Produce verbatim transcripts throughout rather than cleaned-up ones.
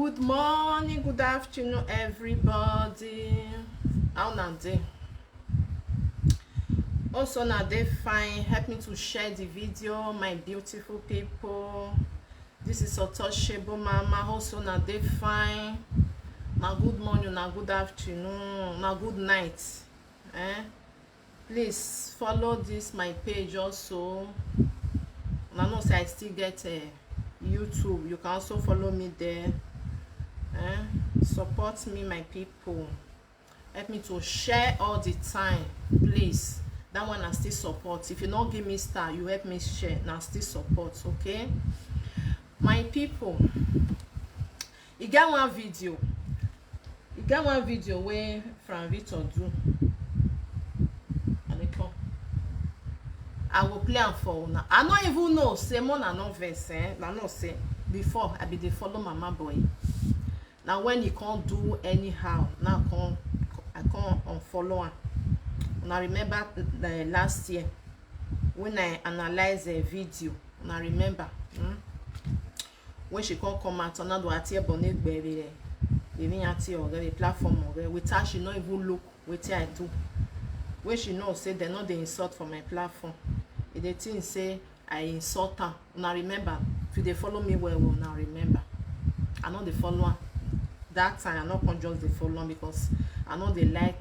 Good morning, good afternoon, everybody. How una dey? Hope say una dey fine. Help me to share the video, my beautiful people. This is Untouchable Mama. Hope say una dey fine. Na good morning, na good afternoon, na good night. Eh? Please follow this my page also. Una know say I still get a YouTube. You can also follow me there. Eh? Support me, my people. Help me to share all the time, please. That one I still support. If you no give me star, you help me share, na still support, okay? My people, e get one video, e get one video wey Frank Victor do. I dey come. I go play am for una. I no even know say, make una no vex, eh? Una know say before I be dey follow Mama Boy. Na when e come do anyhow, na I come, I come unfollow am. Una remember, eh, last year when I analyze a video? Una remember? Hmm? When she come come out, una do a tie ẹbọ ne egbe vbe, vbe iran tie ọghẹ, vbe platform ọghẹ, without she no even look wetin I do. When she know say dem no dey insult for my platform, e dey think say I insult am. Una remember? If you dey follow me well well, una remember. I no dey follow am. That time, I no come just dey follow am because I no dey like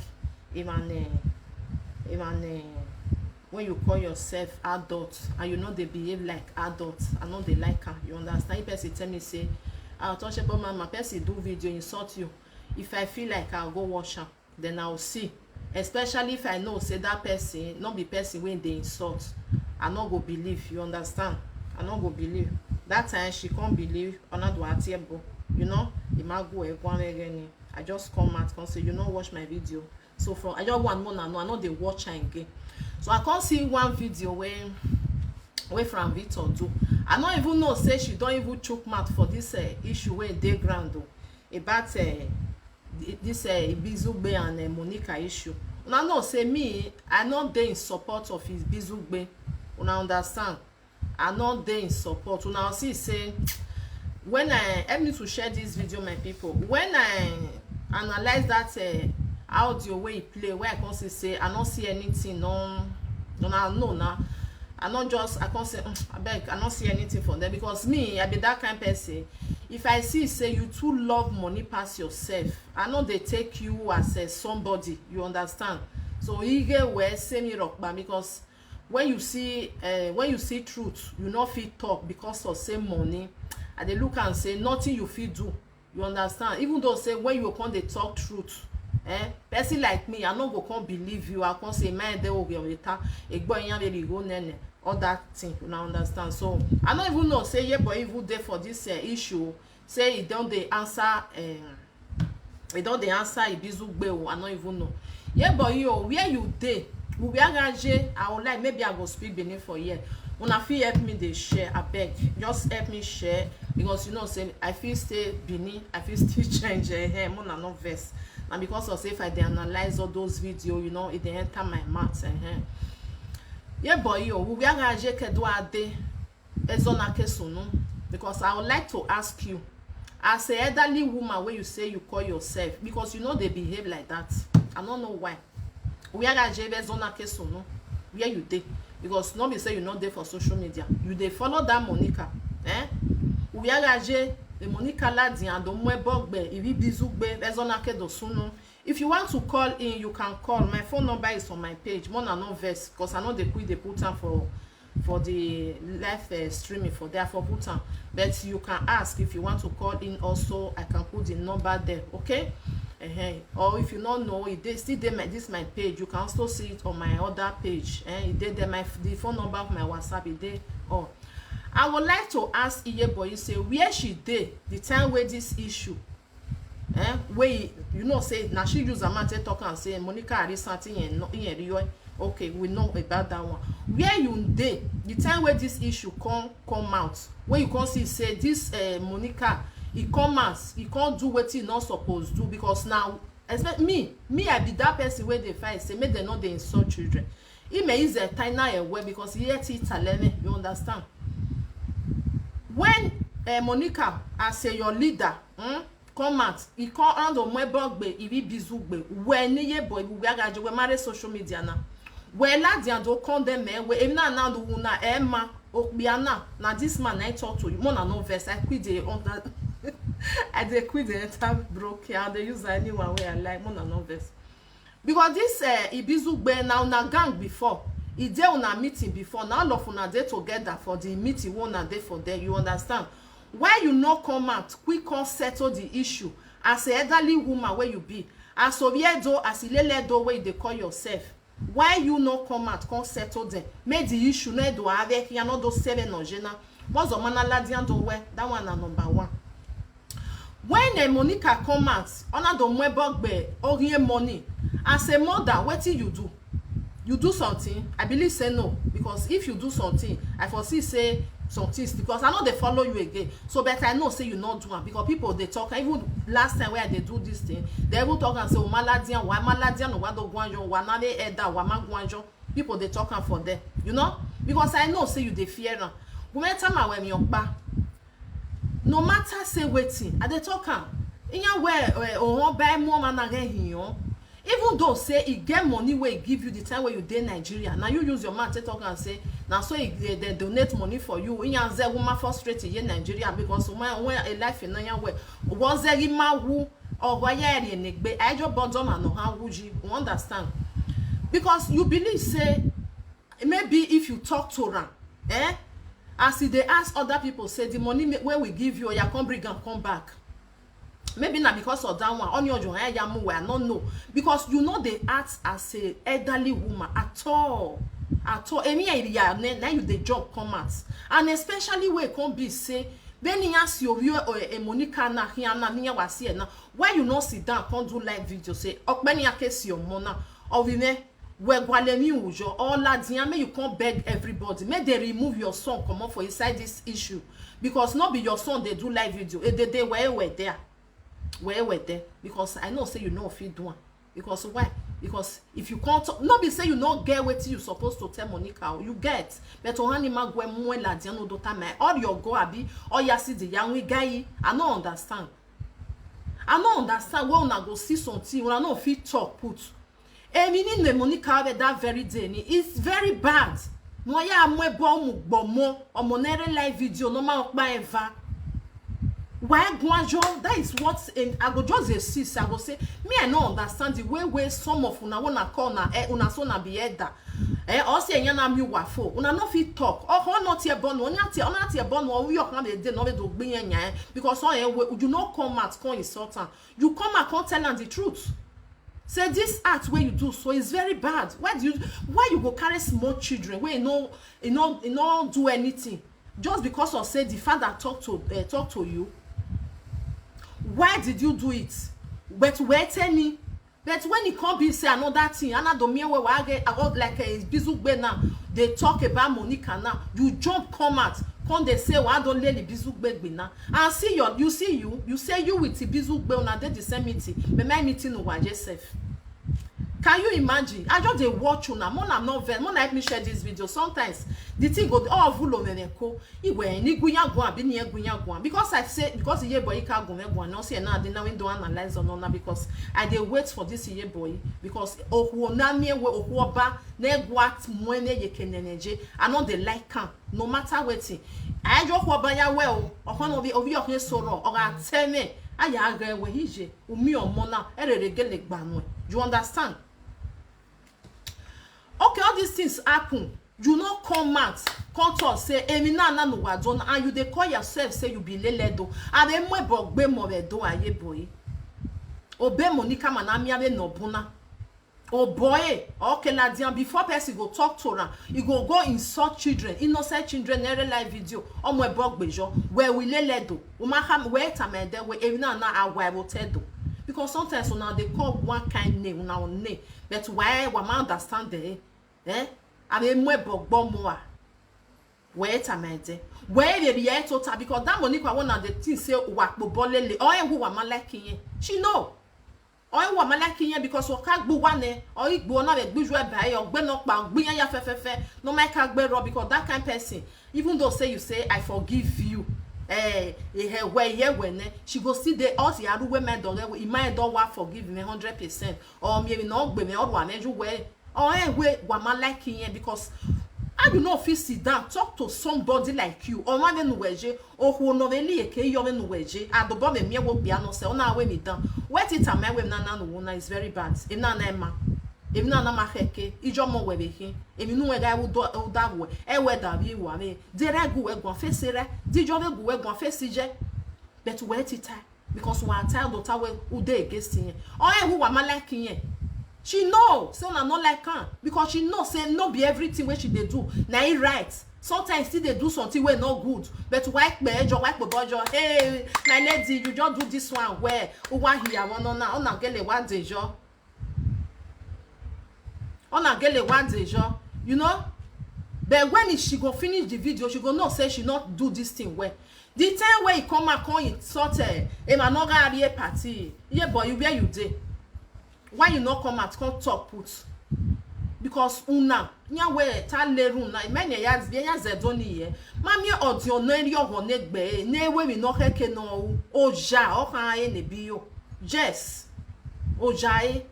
even, eh, even, eh, when you call yourself adult and you no dey behave like adult, I no dey like am. You understand? If person tell me say, "Ah, Untouchable Mama," person do video insult you, if I feel like, I'll go watch am. Then I'll see. Especially if I know say that person no be person wey dey insult, I no go believe. You understand? I no go believe. That time she come believe, una do a tie ẹbọ. You know, e ma gu ẹre guan vbe ẹghẹ ni. I just come out, come say, "You no watch my video." So from, I just want make una know, I no dey watch am again. So I come see one video wey, wey Frank Victor do. I no even know say she don even chook mouth for this, eh, issue wey dey ground o, about, eh, thi-, this, eh, Ibizugbe and, eh, Monica issue. Una know say me, I no dey in support of Ibizugbe. Una understand? I no dey in support. Una see say when I, help me to share this video, my people. When I analyze that, eh, audio wey e play, wey I come see say I no see anything, no, una know na. I no just, I come say, "Mm, abeg, I no see anything from there," because me, I be that kind person. If I see say you too love money pass yourself, I no dey take you as, eh, somebody. You understand? So, ighe wẹ sẹ mi rhọkpa, because when you see, eh, when you see truth, you no fit talk because of say money. I dey look am say nothing you fit do. You understand? Even though say when you come dey talk truth, eh, person like me, I no go come believe you. I come say, "Ma de o ge o ta, egbe iran vbe righo nene," all that thing. Una understand? So, I no even know say Iyeboye even dey for this, eh, issue. Say e don dey answer, eh, e don dey answer Ibizugbe o, I no even know. Iyeboye o, where you dey? Uwẹ gha ye, I would like, maybe I go speak Benin for here. Una fit help me dey share, abeg. Just help me share, because you know say I fit stay Benin, I fit still change, eh, eh, make una no vex. Na because of say if I dey analyze all those video, you know, e dey enter my mouth, eh, eh. Iyeboye o, uwẹ gha ye ke do a de. Ezona ke sunu, because I would like to ask you, as a elderly woman wey you say you call yourself, because you no dey behave like that. I no know why. Uwẹ gha ye vbe Ezona ke sunu, where you dey? Because no be say you no dey for social media. You dey follow that Monica, eh? Uwẹ gha ye, the Monica ladian do mu ẹbọ gbe Ibizugbe, vbe Ezona ke do sunu. If you want to call in, you can call. My phone number is on my page. Make una no vex, 'cause I no dey quick dey put am for, for the live, eh, streaming for there, for put am. But you can ask if you want to call in also. I can put the number there, okay? Uh-huh. Or if you no know, e dey, still dey my, this my page. You can also see it on my other page. Eh, e dey there, my, the phone number of my WhatsApp, e dey all. I would like to ask Iyeboye say where she dey the time wey this issue, eh, wey, you know say na she use her mouth take talk am say Monica Arisa ti yen no, yen riọ. Okay, we know about that one. Where you dey the time wey this issue come, come out, wey you come see say this, eh, Monica, e come out, e come do wetin e no suppose do? Because now, expect me, me, I be that person wey dey fight say make dem no dey insult children. Ime ize taina ewe, because e yet e taleme, you understand? When, Eh, Monica, as a your leader, hmm, come out. I kọ, ọ na do mu ẹbọ gbe ivbi Ibizugbe. Wẹ ne Iyebo, ivbi uwẹ a gha je, wẹ ma rre social media na. Wẹ ladian do condemn mẹ, wẹ emwi na na do wu na, ẹ ma, okpia na, na this man I talk to you. Mona no vex, I quit the under, I dey quit the enter broke, I dey use anyone wey I like, mona no vex. Because this, eh, Ibizugbe na una gang before, e dey una meeting before, na all of una dey together for the meeting wey una dey for there, you understand? Why you no come out quick come settle the issue as a elderly woman wey you be, as Oviedo, as Ilele Edo wey you dey call yourself? Why you no come out come settle them? Make the issue no do avbe khian no do sẹvbe nọ ye na. Mọzọ ma na ladian do wẹ, that one na number one. When, eh, Monica come out, ọ na do mu ẹbọ gbe oghian Moni. As a mother, wetin you do? You do something? I believe say no, because if you do something, I foresee say some things, because I no dey follow you again. So, but I know say you no do am, because people dey talk. Even last time wey I dey do this thing, they even talk and say, "O ma ladian, wa ma ladian, wa do guan yo, wa na dey elder, wa ma guan yo." People dey talk am for there, you know, because I know say you dey fear am. Gu mwẹ tama wẹ emwi ọkpa. No matter say wetin, I dey talk am. Iran wẹ, eh, ohọn ba mu ọmwa na ghẹ hin. Even though say e get money wey e give you the time wey you dey Nigeria, na you use your mouth take talk am say na so e dey, dey donate money for you. Iran zẹ woman frustrate ye Nigeria because woman, when a life in Nigeria wẹ, wọ zẹ ghi ma wu, ọ wa ya ẹre ne egbe, a i jọ bọdọ ọmwa ne ọ han wu yi, you understand? Because you believe say maybe if you talk to am, eh, as e dey ask other people say the money ma-, wey we give you, oya come bring am come back. Maybe na because of that one, ọni ọjọ ya ya mu wẹ, I no know. Because you no dey act as a elderly woman at all, at all. Emwi ya iriya nẹ, na you dey jump come out. And especially wey e come be say, vbene iran si ovbi, eh, eh, Monica na khian na, ne iran wa si ẹre na, why you no sit down come do live video say, ọkpẹ ne iran ke si ọmọ na, ọ vbe mwẹ, wẹ gualọ emwi ru yọ, ọ ladian, make you come beg everybody, make they remove your son comot for inside this issue, because no be your son dey do live video, edede wẹ e wẹ there, wẹ e wẹ there, because I know say you no fit do am. Because why? Because if you can't talk, no be say you no get wetin you suppose to tell Monica o, you get, but ohan ni ma gu ẹ mu ẹ ladian no do tama ẹ, ọ rrie ọgọ abi ọ ya si de ya wi gai, I no understand. I no understand why una go see something, una no fit talk put. Emwi ni ne Monica vbe that very day ni, it's very bad. Ne ọ ya mu ẹbọ mu gbe ọmọ, ọmọ ne rre live video, ne ọ ma ọkpa eva. Wa guan yo, that is what, um, I go just dey see, I go say, me, I no understand the way wey some of una, when I call una, eh, una so na be elder. Eh, ọ si ẹre iran na miẹn uwa fo, una no fit talk. Ọ, ọ no tie ẹbọ nu, ọ na tie, ọ na tie ẹbọ nu, ọ vbe ọkhan vbe de, ne ọ vbe do gbe iran yan, eh, because ọ rẹn wẹ, you no come out, come insult am. You come out, come tell am the truth. Say this act wey you do so is very bad. Why do you, why you go carry small children wey e no, e no, e no do anything, just because of say the father talk to, eh, talk to you? Why did you do it? But wẹ tell me. But when e come be say another thing, a na do miẹn wẹ wa ghe, I go like, eh, Ibizugbe now, dey talk about Monica now, you jump come out, come dey say wa do lele Ibizugbe gbe now. And see your, you see you, you say you with Ibizugbe, una dey the same meeting, but my meeting uwa ye sef. Can you imagine? I just dey watch una. Mona no vex, mona help me share this video. Sometimes the thing go, ọ vulo mwẹ ko. Iwẹ ni gu iran guan, abi ni ẹ gu iran guan. Because I say, because Iyebo i ka gu mwẹ guan, no see na, I dey now window analyze on una, because I dey wait for this Iyebo, because okhuo na miẹn wẹ okhuo ọba ne gua mu ẹmwẹ ye ke nene je, I no dey like am, no matter wetin. A i jọ okhuo ọba ya wẹ o, ọkhan ovbi, ovbi ọkhan eso rrọọ, ọ gha tẹ mwẹ, a ya ghẹ wẹ iye, u miẹn ọmọ na, ẹ rere gele gba nuẹn. You understand? Okay, all these things happen. You no come out, come talk say, emwi na na ne uwa do na, and you dey call yourself say you be Ilele Edo. A vbe mu ẹbọ gbe mọ vbe Edo, Iyebo e. Obọ Monica ma na miẹn vbene ọ bun na. Obọ e, ọ ke ladian, before person go talk to am, e go go insult children, innocent children, ne rre live video, ọ mu ẹbọ gbe yọ, wẹ wi Ilele Edo, u ma kha, wẹ tama ẹdẹ wẹ, emwi na na a wa ẹvbo otọ Edo. Because sometimes una dey call one kind name, una own name, but why, wa ma understand eh? Eh? A vbe mu ẹbọ gbe ọmọ a? Wẹ tama ẹdẹ. Wẹ vbe rhie ẹre tota, because that Monica wẹ una dey think say uwa kpobọ lele, ọ rẹn wẹ uwa ma like irẹn. She know. Ọ rẹn wẹ uwa ma like irẹn, because ọ ka gbe uwa nẹ, ọ ghi gbe uwa na vbe gbe uwu ẹba ẹre, ọ gbe nọkpa, ọ gbe iran ya fẹfẹfẹ, ne ọ ma ka gbe rrọọ, because that kind person, even though say you say, "I forgive you," eh, ehẹ wẹ, ihẹ wẹ nẹ, she go still dey, ọ si a ru wẹ ma dọ ghẹ wẹ, I ma dọ wa forgive mwẹ hundred percent. Ọ miẹn emwi ne ọ gbe mwẹ, ọ rua mwẹ ye uwẹ. Ọ rẹn wẹ wa ma like irẹn, because how you no fit sit down talk to somebody like you? Ọmwa vbene uwẹ ye, okhuo ne ọ vbe li eke yọ vbene uwẹ ye, a dobọ vbe miẹn wẹ okpia nọ sẹ, ọ na ru emwi dan. Wẹ te tama wẹ emwi na na ne uwu na is very bad. Emwi na na ma, emwi na na ma khẹke, ijọmọ wẹ vbe khin. Emwi ne uwẹ gha ru do, uda vbuẹ, ẹ wẹ da vbe iwa vbe. De rẹ gu wẹ guan face rẹ, de ijọ vbe gu wẹ guan face iye. But wẹ te tae, because wa tae do ta wẹ u dey against irẹn. Ọ rẹn wẹ wa ma like irẹn. She know say una no like am, because she know say no be everything wey she dey do na e right. Sometimes she dey do something wey no good, but wa kpe ẹjọ, wa kpe obọ ẹjọ. Hey, my lady, you just do this one well. U wa hia vbe ọna na, ọ na gele wa de yọ. Ọ na gele wa de yọ, you know. But when she go finish the video, she go know say she not do this thing well. The time wey he come out, come insult her, emwa ne ọ gha rrie party, ye boy, you where you dey? Why you no come out, come talk put? Because una, yan wẹ ta le run na, mẹ ne ya, ya zẹ do ni ye. Ma miẹn ọdiọn ne erriọ ọghọ ne egbe, ne ẹ wẹ emwi ne ọ khẹke nọ ru, oya, ọ khan re ne bi yo. Yes. Oya e.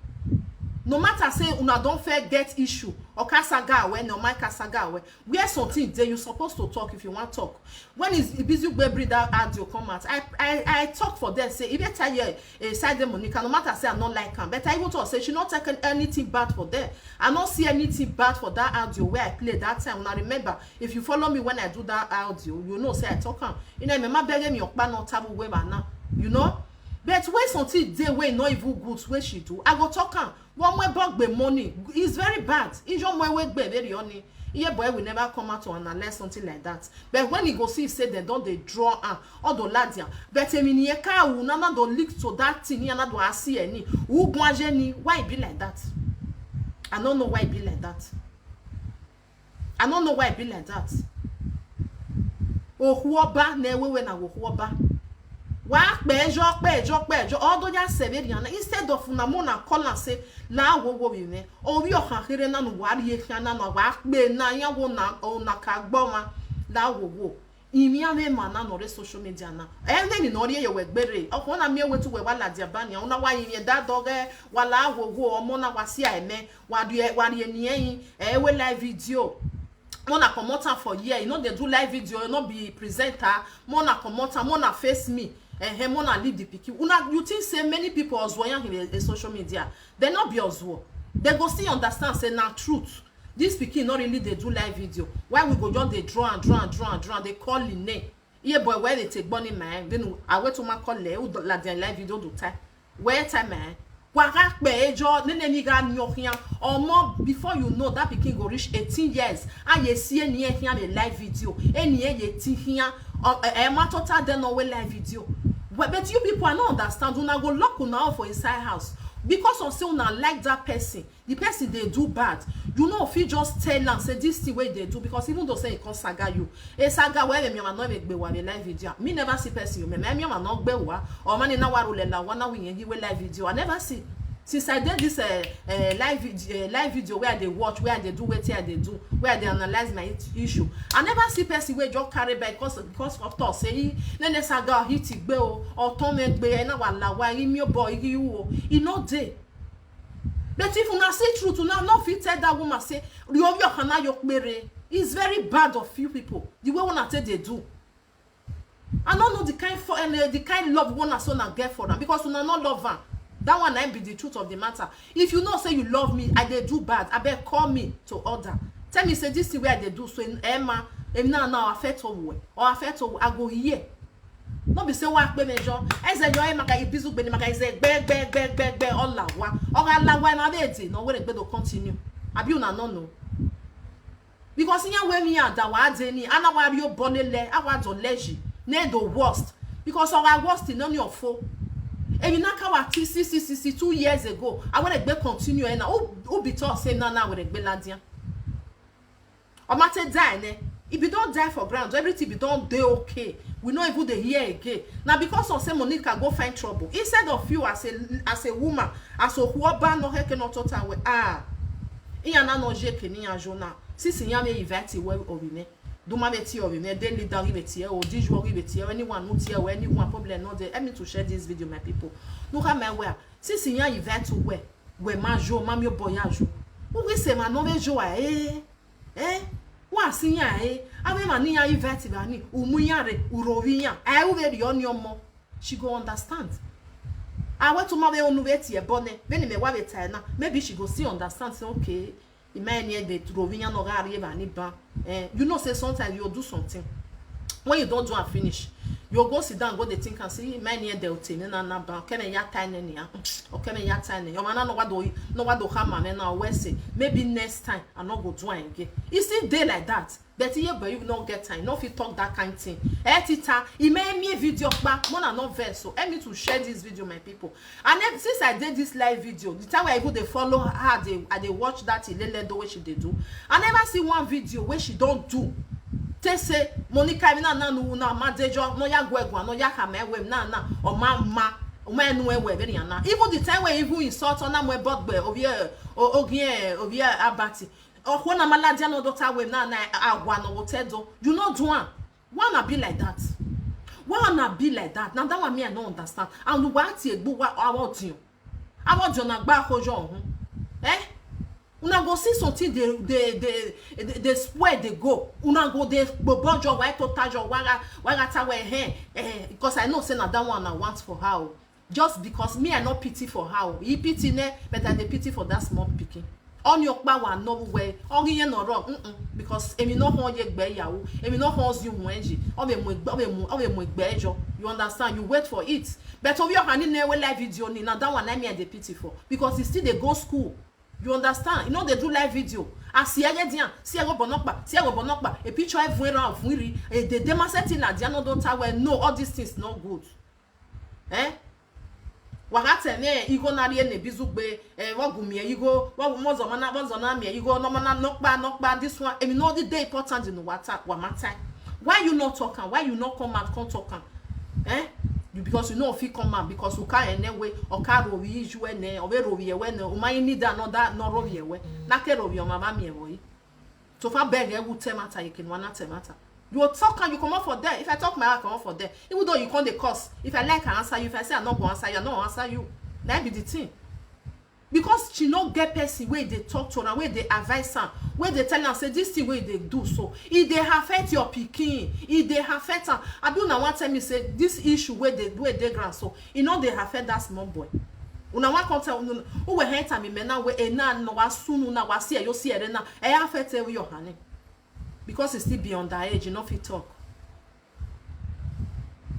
No matter say una don first get issue, ọ ka saga wẹ, ne ọ ma ka saga wẹ. Where something dey, you supposed to talk if you wan talk. When is Ibizugbe bring that audio come out, I, I, I talk for them, say, if they tell you, eh, side Monica, no matter say I no like am, but I even talk say she not taking anything bad for them. I no see anything bad for that audio where I play that time. Una remember, if you follow me when I do that audio, you know say I talk am. You know, remember begging me okpa no tabu we ba na, you know. But when something dey wey no even good wey she do, I go talk am. But when bug be money, it's very bad. It's your way we be very on. Yeah, boy, we never come out to analyze something like that. But when he go see say they don't, they draw am, or the ladian. But I mean, ye ka u na na do leak to that thing, ya na do asi any. U gwaje ni, why it be like that? I don't know why it be like that. I don't know why it be like that. Okhuo ọba ne wẹ wẹ na wẹ okhuo ọba. Wa kpe ẹjọ, kpe ẹjọ, kpe ẹjọ, ọ do ya sẹ vberriọ na. Instead of una mu na call am say, la wo wo vbe mwẹ. Ovbi ọkhan kherhe na ne uwa rhie khian na, ne wa kpe na, iran wo na, ọ na ka gbe ọmwa, la wo wo. Imwian vbe emwa na ne ọ rre social media na. Ẹ vbe emwi ne ọ rhie ye wẹ gberra. Ọkhọ na miẹn wẹ te uwẹ wa ladian ba nian, una wa rinmwian da dọghẹ, wa la wo wo, ọmọ na wa sia ẹmẹ, wa rhie, wa rhie ne irẹn yin, ẹ wẹ live video. Mona comot am for here, e no dey do live video, e no be presenter. Mona comot am, mona face me. Ehen, mona leave the pikin. Una, you think say many people ọzuọ yan hin a social media? They no be ọzuọ. They go still understand say na truth. This pikin no really dey do live video. Why we go just dey draw am, draw am, draw am, draw am, dey call him name? Iye boy, wẹ vbe te gbọ ni ma, vbene a wẹ te u ma call ẹre, u do ladian live video do tae. Wẹ tae ma, wa gha kpe ẹjọ, nene ni gha niọn khian. Ọmọ, before you know, that pikin go reach eighteen years. A ye si eni ẹre khian vbe live video. Eni ẹre ye tin khian. Ọ, ẹ, ẹ ma tota dẹ ne ọ wẹ live video. But, but you people, I no understand. Una go lock una up for inside house because of say una like that person. The person dey do bad, you no fit just tell am say this thing wey e dey do, because even though say e come saga you, e saga wẹ, vbe miẹn ọmwa ne ọ vbe gbe wa vbe live video. Me never see person, you, me, me miẹn ọmwa ne ọ gbe wa, or ọmwa ni na wa rhulẹ la owa na wẹ irẹn ghi wẹ live video. I never see. Since I dey this, eh, eh, live vid-, eh, live video wey I dey watch, wey I dey do wetin I dey do, wey I dey analyze my it-, issue, I never see person wey just carry bag because, because of talk say he, nene saga hit igbe o, or turn me gbe, e na wa la wa, he miẹn obọ, he ghi ru o. E no dey. But if una see truth, una no fit tell that woman say, "Rhie ovbi ọkhan na ye okpere." It's very bad of you people, the way una take dey do. I no know the kind for, and, uh, the kind love wey una say una get for am, because una no love am. That one na be the truth of the matter. If you know say you love me, I dey do bad, abeg call me to order. Tell me say this thing wey I dey do so, Emma, em na na affect owo, or affect owo, I go hear. No be say wa kpe mwẹ yọ. Ẹzẹ yọ, ẹ ma ka Ibizugbe ni ma ka izẹ gbe, gbe, gbe, gbe, gbe, ọ la wa. Ọ gha la wa, ẹ ma vbe de, ne ọ wẹ gbe do continue. Abi una no know? Because iran wẹ emwi iran da wa de ni, a na wa rhie obọ lele, a wa dọlẹ yi, ne do worst. Because ọ gha worst nọ ni ọ fo. Emwi na ka wa ti six, six, six, two years ago. A wẹ gbe continue ẹ na. U, u be talk say na na wẹ gbe ladian. Ọ ma te die nẹ, e be don die for ground, everything be don dey okay. We no even dey hear again. Na because of say Monica go find trouble. Instead of you as a, as a woman, as okhuo ọba ne ọ khẹke ne ọ tota wẹ, ah, iran na nọ ye eke ne iran yo na. Since iran vbe invite wẹ ovbi mwẹ. Do ma vbe tie ọvbe mwẹ, de leader ghi vbe tie o, de usual ghi vbe tie o, anyone ne u tie o, anyone problem nọ dẹ, help me to share this video, my people. Ne u khama wẹ a, since iran invite uwẹ, wẹ ma yo, ma miẹn obọ ya yo. U ghi sẹ emwa ne ọ vbe yo a, eh, eh, wa sẹ iran, eh, avbe emwa ne iran invite evba ni, u mu iran rre, u ro vbe iran, ẹ i ru vberriọ ọnii ọmọ. She go understand. A wẹ te u ma vbe unu vbe tie ẹbọ nẹ, vbene imẹ wa vbe tae na, maybe she go still understand say, okay, I ma rẹn ne irẹn de ro vbe iran ne ọ gha rri evba ni ban. Eh, you know say sometimes you do something. When you don do am finish, you go sit down, go dey think and say, I ma rẹn ne irẹn de ro te ne na na ban, ọ ke mwẹ ya tae nẹ nian, ọ ke mwẹ ya tae nẹ. Ọmwa na ne ọ wa do, ne ọ wa do khama mwẹ na, ọ wẹ sẹ, maybe next time I no go do am again. E still dey like that. But iye boy, you no get time, no fit talk that kind thing. Eh, Tita, I ma miẹn video kpa, mona no vex, so help me to share this video, my people. And then, since I did this live video, the time where I go dey follow her, dey, I dey watch that Ilele do wey she dey do. I never see one video where she don do. Te say, Monica, even na na nu na ma dejo, no ya gwe gwa, no ya khama wẹ na na, ọ ma ma, ọ ma nu wẹ vbe na na. Even the time where even insult, ọ na mu ẹbọ gbe, ovie, o, ogie, ovie Abati. Okhuo na ma ladian ne ọ do ta wẹ na na, awa ne ọ vbe otọ Ẹdo. You no do am. Why una be like that? Why una be like that? Na that one me I no understand. And wa tie egbe uwa, avbe ọdiọn. Avbe ọdiọn na gba akhoyo uhun. Eh? Una go see something dey, dey, dey, dey, dey spoil dey go. Una go dey gbobọ yo, wa to ta yo, wa gha, wa gha ta wẹ, eh, eh, because I know say na that one una want for her o. Just because me, I no pity for her o. He pity nẹ, but I dey pity for that small pikin. Ọnii ọkpa wa nọ vbe uwẹ, ọ ghi irẹn ne ọ rrọọ, mm-mm, because emwi ne ọ khọn ye egbe ya ru, emwi ne ọ khọn zẹ uhunmwu ẹn yi, ọ vbe mu egbe, ọ vbe mu, ọ vbe mu egbe yo. You understand? You wait for it. But ovbi ọkhan ni nẹ wẹ live video ni, na that one na me I dey pity for, because he still dey go school. You understand? He no dey do live video. A si ẹghẹ dian, si ẹghẹ obọ nọkpa, si ẹghẹ obọ nọkpa, a picture ẹvuọn erha, ọvuọn irhi, e dede ma sẹtin ladian ne ọ do ta wẹ, no, all these things no good. Eh? Wa gha ta ẹmwẹ igho na rhie ne Bizugbe, eh, vbe ọ gu miẹn igho, vbe ọ gu mọzọ ma na, mọzọ na miẹn igho, nọ ma na nọkpa, nọkpa, this one, emwi ne ọ dide important ne uwa ta, wa ma tae. Why you not talk am? Why you not come out, come talk am? Eh? You, because you no fit come out, because u ka rẹn nẹ wẹ, ọ ka ro vbe issue ẹnẹ, ọ vbe ro vbe ẹwẹ nẹ, u ma need another ne ọ ro vbe ẹwẹ. Na ke ro vbe ọmwa vbe miẹn vbe ọre. So far beg ẹ wu ta ẹmwata, ye ke ne uwa na ta ẹmwata. You will talk and you comot for there. If I talk my heart, comot for there. Even though you come dey curse, if I like, I answer you. If I say I no go answer you, I no answer you. Na be the thing. Because she no get person wey dey talk to am, wey dey advise am, wey dey tell am say this thing wey you dey do so, e dey affect your pikin, e dey affect am. Abi una wan tell me say this issue wey dey, wey dey ground so, e no dey affect that small boy? Una wan come tell, una, who will enter me, me now, wey, eh, na, no, wa sunu na, wa si, eh, yo si, eh, na, eh, affect, eh, your honey. Because he still be under age, he no fit talk.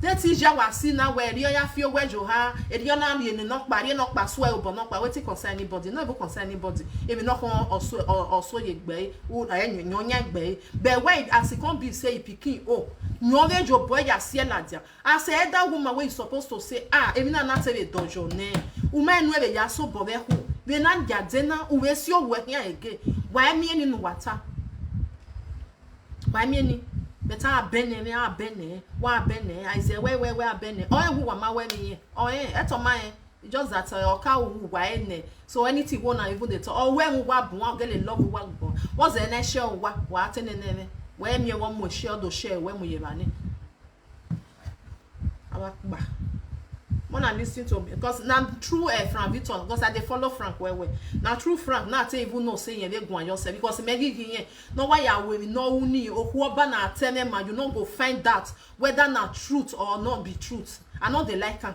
That is ya wa si na wẹ, erriọ ya fi owẹ yo ha, erriọ na rhie ne nọkpa, rhie nọkpa, suẹ obọ nọkpa, wetin concern anybody? No even concern anybody. Even no come also, also ye gbe, u, eh, yan, yan gbe. But why, as it come be say, he pikin, oh, no, vbe yo boy ya si ladian. As a elder woman wey you suppose to say, ah, emwi na na te vbe dọyọ nẹ. U ma nu vbe ya so obọ vbe khu. Vbe na dia de na, u vbe si owẹ khian ege. Wa miẹn ni ne uwa ta. Wa miẹn ni. But a bẹnẹ mwẹ, a bẹnẹ, wa bẹnẹ, a i zẹ wẹ, wẹ, wẹ a bẹnẹ. Ọ rẹn wu wa ma wẹ vbe irẹn. Ọ rẹn, ẹtọ ma rẹn. It's just that, uh, ọ ka wu wa ẹnẹ. So anything we na even dey talk, ọ wẹ mu wa bun, wa gele love wa gbọn. What's the next show wa, wa te nene mwẹ? Wẹ miẹn wọ mu share, do share, wẹ mu ye ba ni. Awa kpa. Wanna listen to me, because na true, eh, Frank Victor, because I dey follow Frank well well. Na true Frank, na te even know say yẹn dey guan yourself, because me gigi yẹn, no wa ya we mi no uni, okhuo ba na tell me ma, you no go find out whether na truth or not be truth. I no dey like am.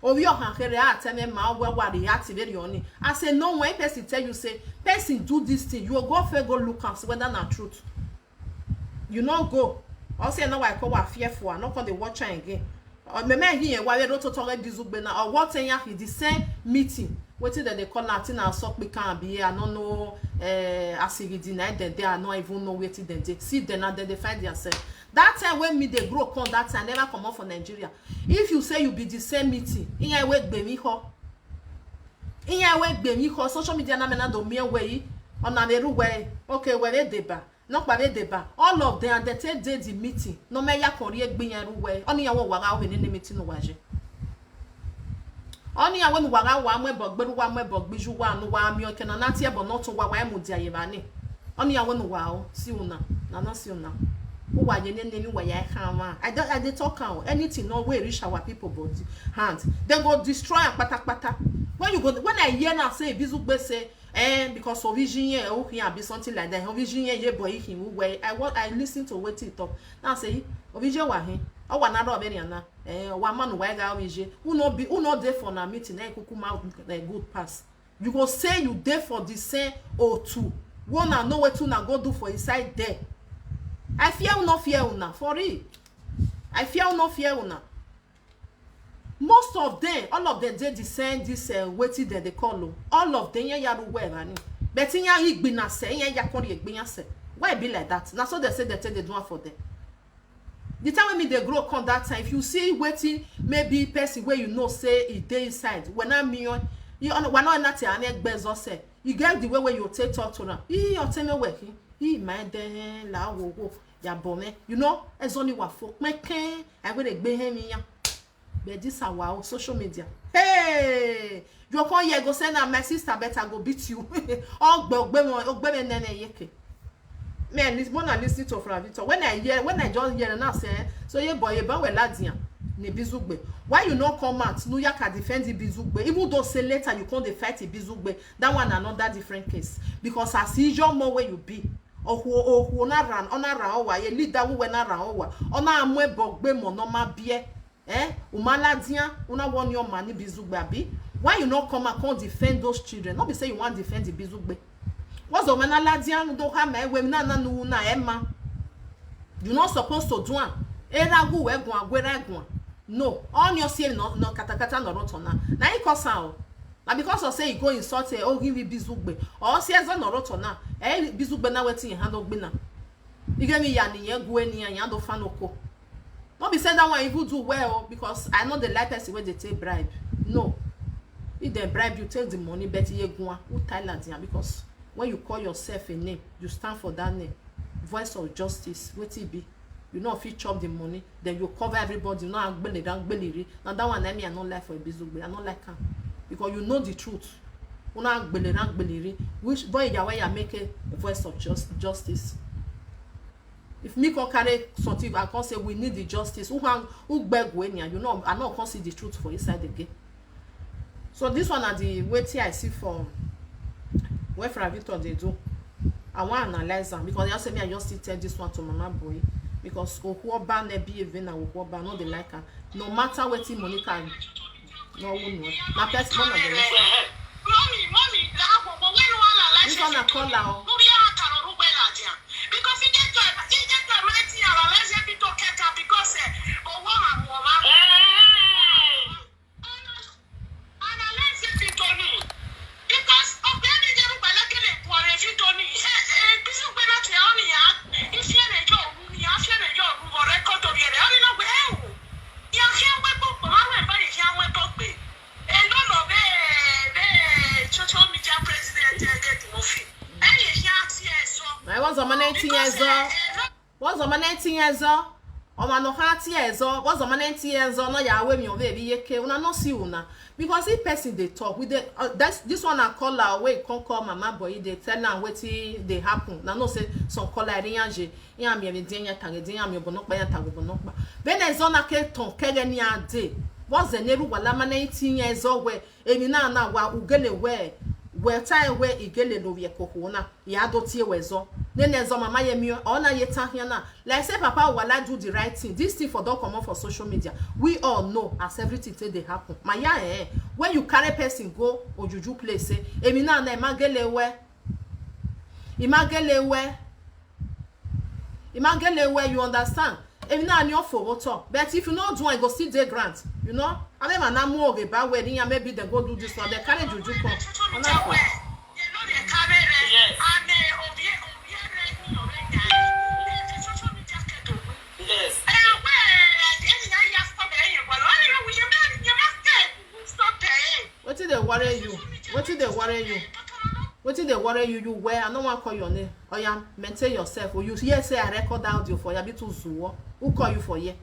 Ovbi ọkhan kherhe a tell me ma, wa wa react very on it. I say no, when person tell you say person do this thing, you go first go look am see whether na truth. You no go. Ọ sẹ na wa ko wa fearful, I no come dey watch am again. Ọ, me me ghi yẹn wa vbe rre ototọ ghe Bizugbe na, ọ wẹ ọtẹn yan khin the same meeting. Wetin dem dey call am, thing na sọ kpikan abi, I no know, eh, as e be the night dem dey, I no even know wetin dem dey. See dem na, dem dey find theirself. That time wey me dey grow come, that time I never comot for Nigeria. If you say you be the same meeting, iran wẹ gbe mi kho. Iran wẹ gbe mi kho. Social media na me na do miẹn wẹ yi. Ọna vbe rre uwẹ, okay, wẹ vbe deba. Nọkpa vbe deba, all of them, and they take dey the meeting. Ne ọ ma ya kọn rhie egbe iran rre uwẹ, ọnii iran wẹ uwa gha ru vbe nene meeting ne uwa ye. Ọnii iran wẹ ne uwa gha wa mu ẹbọ gberra, uwa mu ẹbọ gbe iye uwa, ne uwa miẹn ọke ne a na tie ẹbọ ne ọ tọn uwa, wa mudia ye evba ni. Ọnii iran wẹ ne uwa ru, see una, na na see una. Uwa ye nene emwi, uwa ya khan mwa. I don't, I dey talk am o. Anything no wey reach our people body hand, dem go destroy am kpatakpata. When you go, when I hear now say Ibizugbe say, eh, because Ovbije irẹn, oh, he be something like that. Ovbije irẹn ye boy, he who way. I want, I listen to wetin he talk. Now say, Ovbije wa he. Ọ wa na rọ vbe rian na. Eh, wa ma nu wa gha Ovbije. Who no be, who no dey for na meeting, na kuku ma, eh, good pass. You go say you dey for the same otu. Who na know wetin una go do for inside there. I fear who no fear una, for real. I fear who no fear una. Most of them, all of them dey the same, this, uh, wetin dem dey call o. All of them, iran ya ru uwẹ evba ni. But iran ghi gbinna sẹ, iran ya kọrriẹ egbe iran sẹ. Why e be like that? Na so dem say dem take dey do am for them. The time when me dey grow come that time, if you see wetin maybe person wey you know say e dey inside, wẹ na miẹn, you, wẹ na na te ame gbe zọ sẹ, e get the way wey you take talk to am. Ii, ọtẹn mwẹ wẹ khin. Ii, ma dẹ hẹn la wo wo, ya bọ mwẹ. You know, ẹzọ ni wa fo kpẹnkẹn, a wẹ rhe gbe hẹn vbe iran. But this our social media. Hey! You come here go say na my sister, but I go beat you. Ogbe, ogbe mwẹ, ogbe mwẹ nene yeke. Me, I lis-, when I listen to Franvictor, when I hear, when I just hear now say, so ye boy, ye ba wẹ ladian, ni Ibizugbe. Why you no come out, nu ya ka defend Ibizugbe? Even though say later you come dey fight Ibizugbe, that one another different case. Because as usual, more where you be. Okhuo, okhuo na ran, ọ na ran ọ wa, ye leader wẹ na ran ọ wa. Ọ na mu ẹbọ gbe mọ ne ọ ma biẹ. Eh, u ma ladian, u na wẹ ọnii ọma ni Ibizugbe, abi? Why you no come and come defend those children? No be say you wan defend Ibizugbe. What's the man ladian do ha ma ẹwe na na nu na ẹ ma? You not supposed to do am. Erha gu wẹ guan, guerha guan. No, ọnii ọ si emwi nọ, nọ katakata nọ rre otọ na. Na i kọ san o. Na because of say he go insult, eh, oghi vbe Ibizugbe. Ọ si ẹzọ nọ rre otọ na. Eh, Ibizugbe na wẹ te iran do gbe na. Ighẹ emwi ya ne irẹn gue ne iran, iran do fan oko. No be say that one even do well o, because I no dey like person wey dey take bribe. No. If dem bribe you, take the money, but ye guan, u ta ladian, because when you call yourself a name, you stand for that name. Voice of justice, wetin e be? You no fit chop the money, then you cover everybody, you no gbele down, gbele re. Na that one na me I no like for Ibizugbe, I no like am. Because you know the truth. Una gbele down, gbele re. Which boy ya wẹ ya make a voice of jus-, justice? If me come carry something, I come say we need the justice. Who hang, who beg we nia? You know, I no come see the truth for inside again. So this one na the wetin I see for where Franvictor dey do. I wan analyze am because I say me I just still tell this one to Mama Boy because Okhuo Oba ne be even na Okhuo Oba no dey like am. No matter wetin Monica no who know. Na person one of the Mommy, mommy, that one, but when you wanna like this one I call her. Because he get to, he get to my tea and let's get to get her because, eh, but woman, woman. And I like it to me. Because of any day, but like it for a fit on me. Eh, eh, this is when I tell me, yeah. If you ain't your room, yeah, if you ain't your room, or record of your, I don't know where. Yeah, here we go, but I went by here, we go, babe. Ẹ lọ lọ vbe, vbe social media president, eh, get Murphy. Ẹ ye hia tie ẹzọ. Ẹ, what's the man eighteen years old? Because, eh, ẹ lọ What's the man eighteen years old? Ọmwa ne ọ kha tie ẹzọ, what's the man eighteen years old? Nọ ya wẹ emwi ọvbehe vbe iyeke, una no see una. Because if person dey talk, we dey, uh, that's, this one I call her, wey come call Mama Boy, dey tell am wetin dey happen. Una know say some caller, iran ye, iran miẹn vbe edian, iran taghe edian, iran miẹn obọ nọkpa, iran taghe obọ nọkpa. Vbene ẹzọ na ke tọn kẹghẹ ne iran dee, what's the name, wala man eighteen years old wẹ, emwi na na wa, u gele wẹ, wẹ ta wẹ i gele lovbiẹ ke okhuo na, ya do tie wẹ ẹzọ. Nene ẹzọ ma ma ye miẹn, ọ na ye tan khian na. Like say Papa Wala do the right thing. This thing for don comot for social media. We all know as everything take dey happen. Ma ya eh, when you carry person go ojuju place, eh, emwi na na, I ma gele wẹ, I ma gele wẹ. I ma gele wẹ, you understand? Emwi na ni ọ fo vbe otọ. But if you no do am, e go still dey ground. You know? Avbe emwa na mu oghe ba wẹ ne iran maybe dem go do this one, dem carry juju come. Ọ na fo. Yes. Yes. Wetin dey worry you? Wetin dey worry you? Wetin dey worry you? You well, I no wan call your name. Oya, maintain yourself. Oh, you hear say I record audio for you, abi to zuwo. Who call you for here?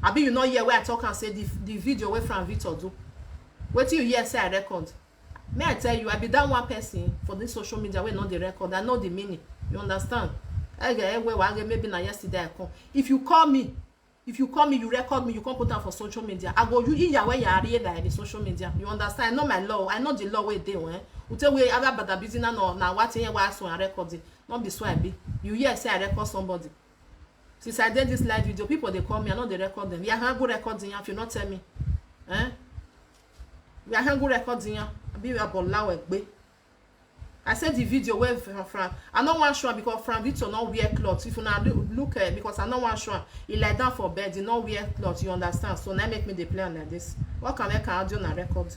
Abi you no hear where I talk and say the, the video wey Franvictor do? Wetin you hear say I record? Me I tell you, I be that one person for this social media wey no dey record. I know the meaning. You understand? Ẹghẹ ẹwẹ wa ghe maybe na yesterday I come. If you call me, if you call me, you record me, you come put am for social media. I go use iya wẹ ya rhie la in social media. You understand? I know my law. I know the law wey dey, eh? Ute we have a bad business na, no, na what here wa so I record it. No be so I be. You hear say I record somebody. Since I did this live video, people dey call me, I no dey record them. Yeah, how good record them if you not tell me? Eh? Yeah, how good record them? I be about loud egbe. I said the video where from, from I no wan show am because Frank Victor no wear cloth. If una look, look eh, because I no wan show am. He lie down for bed, he no wear cloth. You understand? So now make me dey play am like this. What can make an audio na record?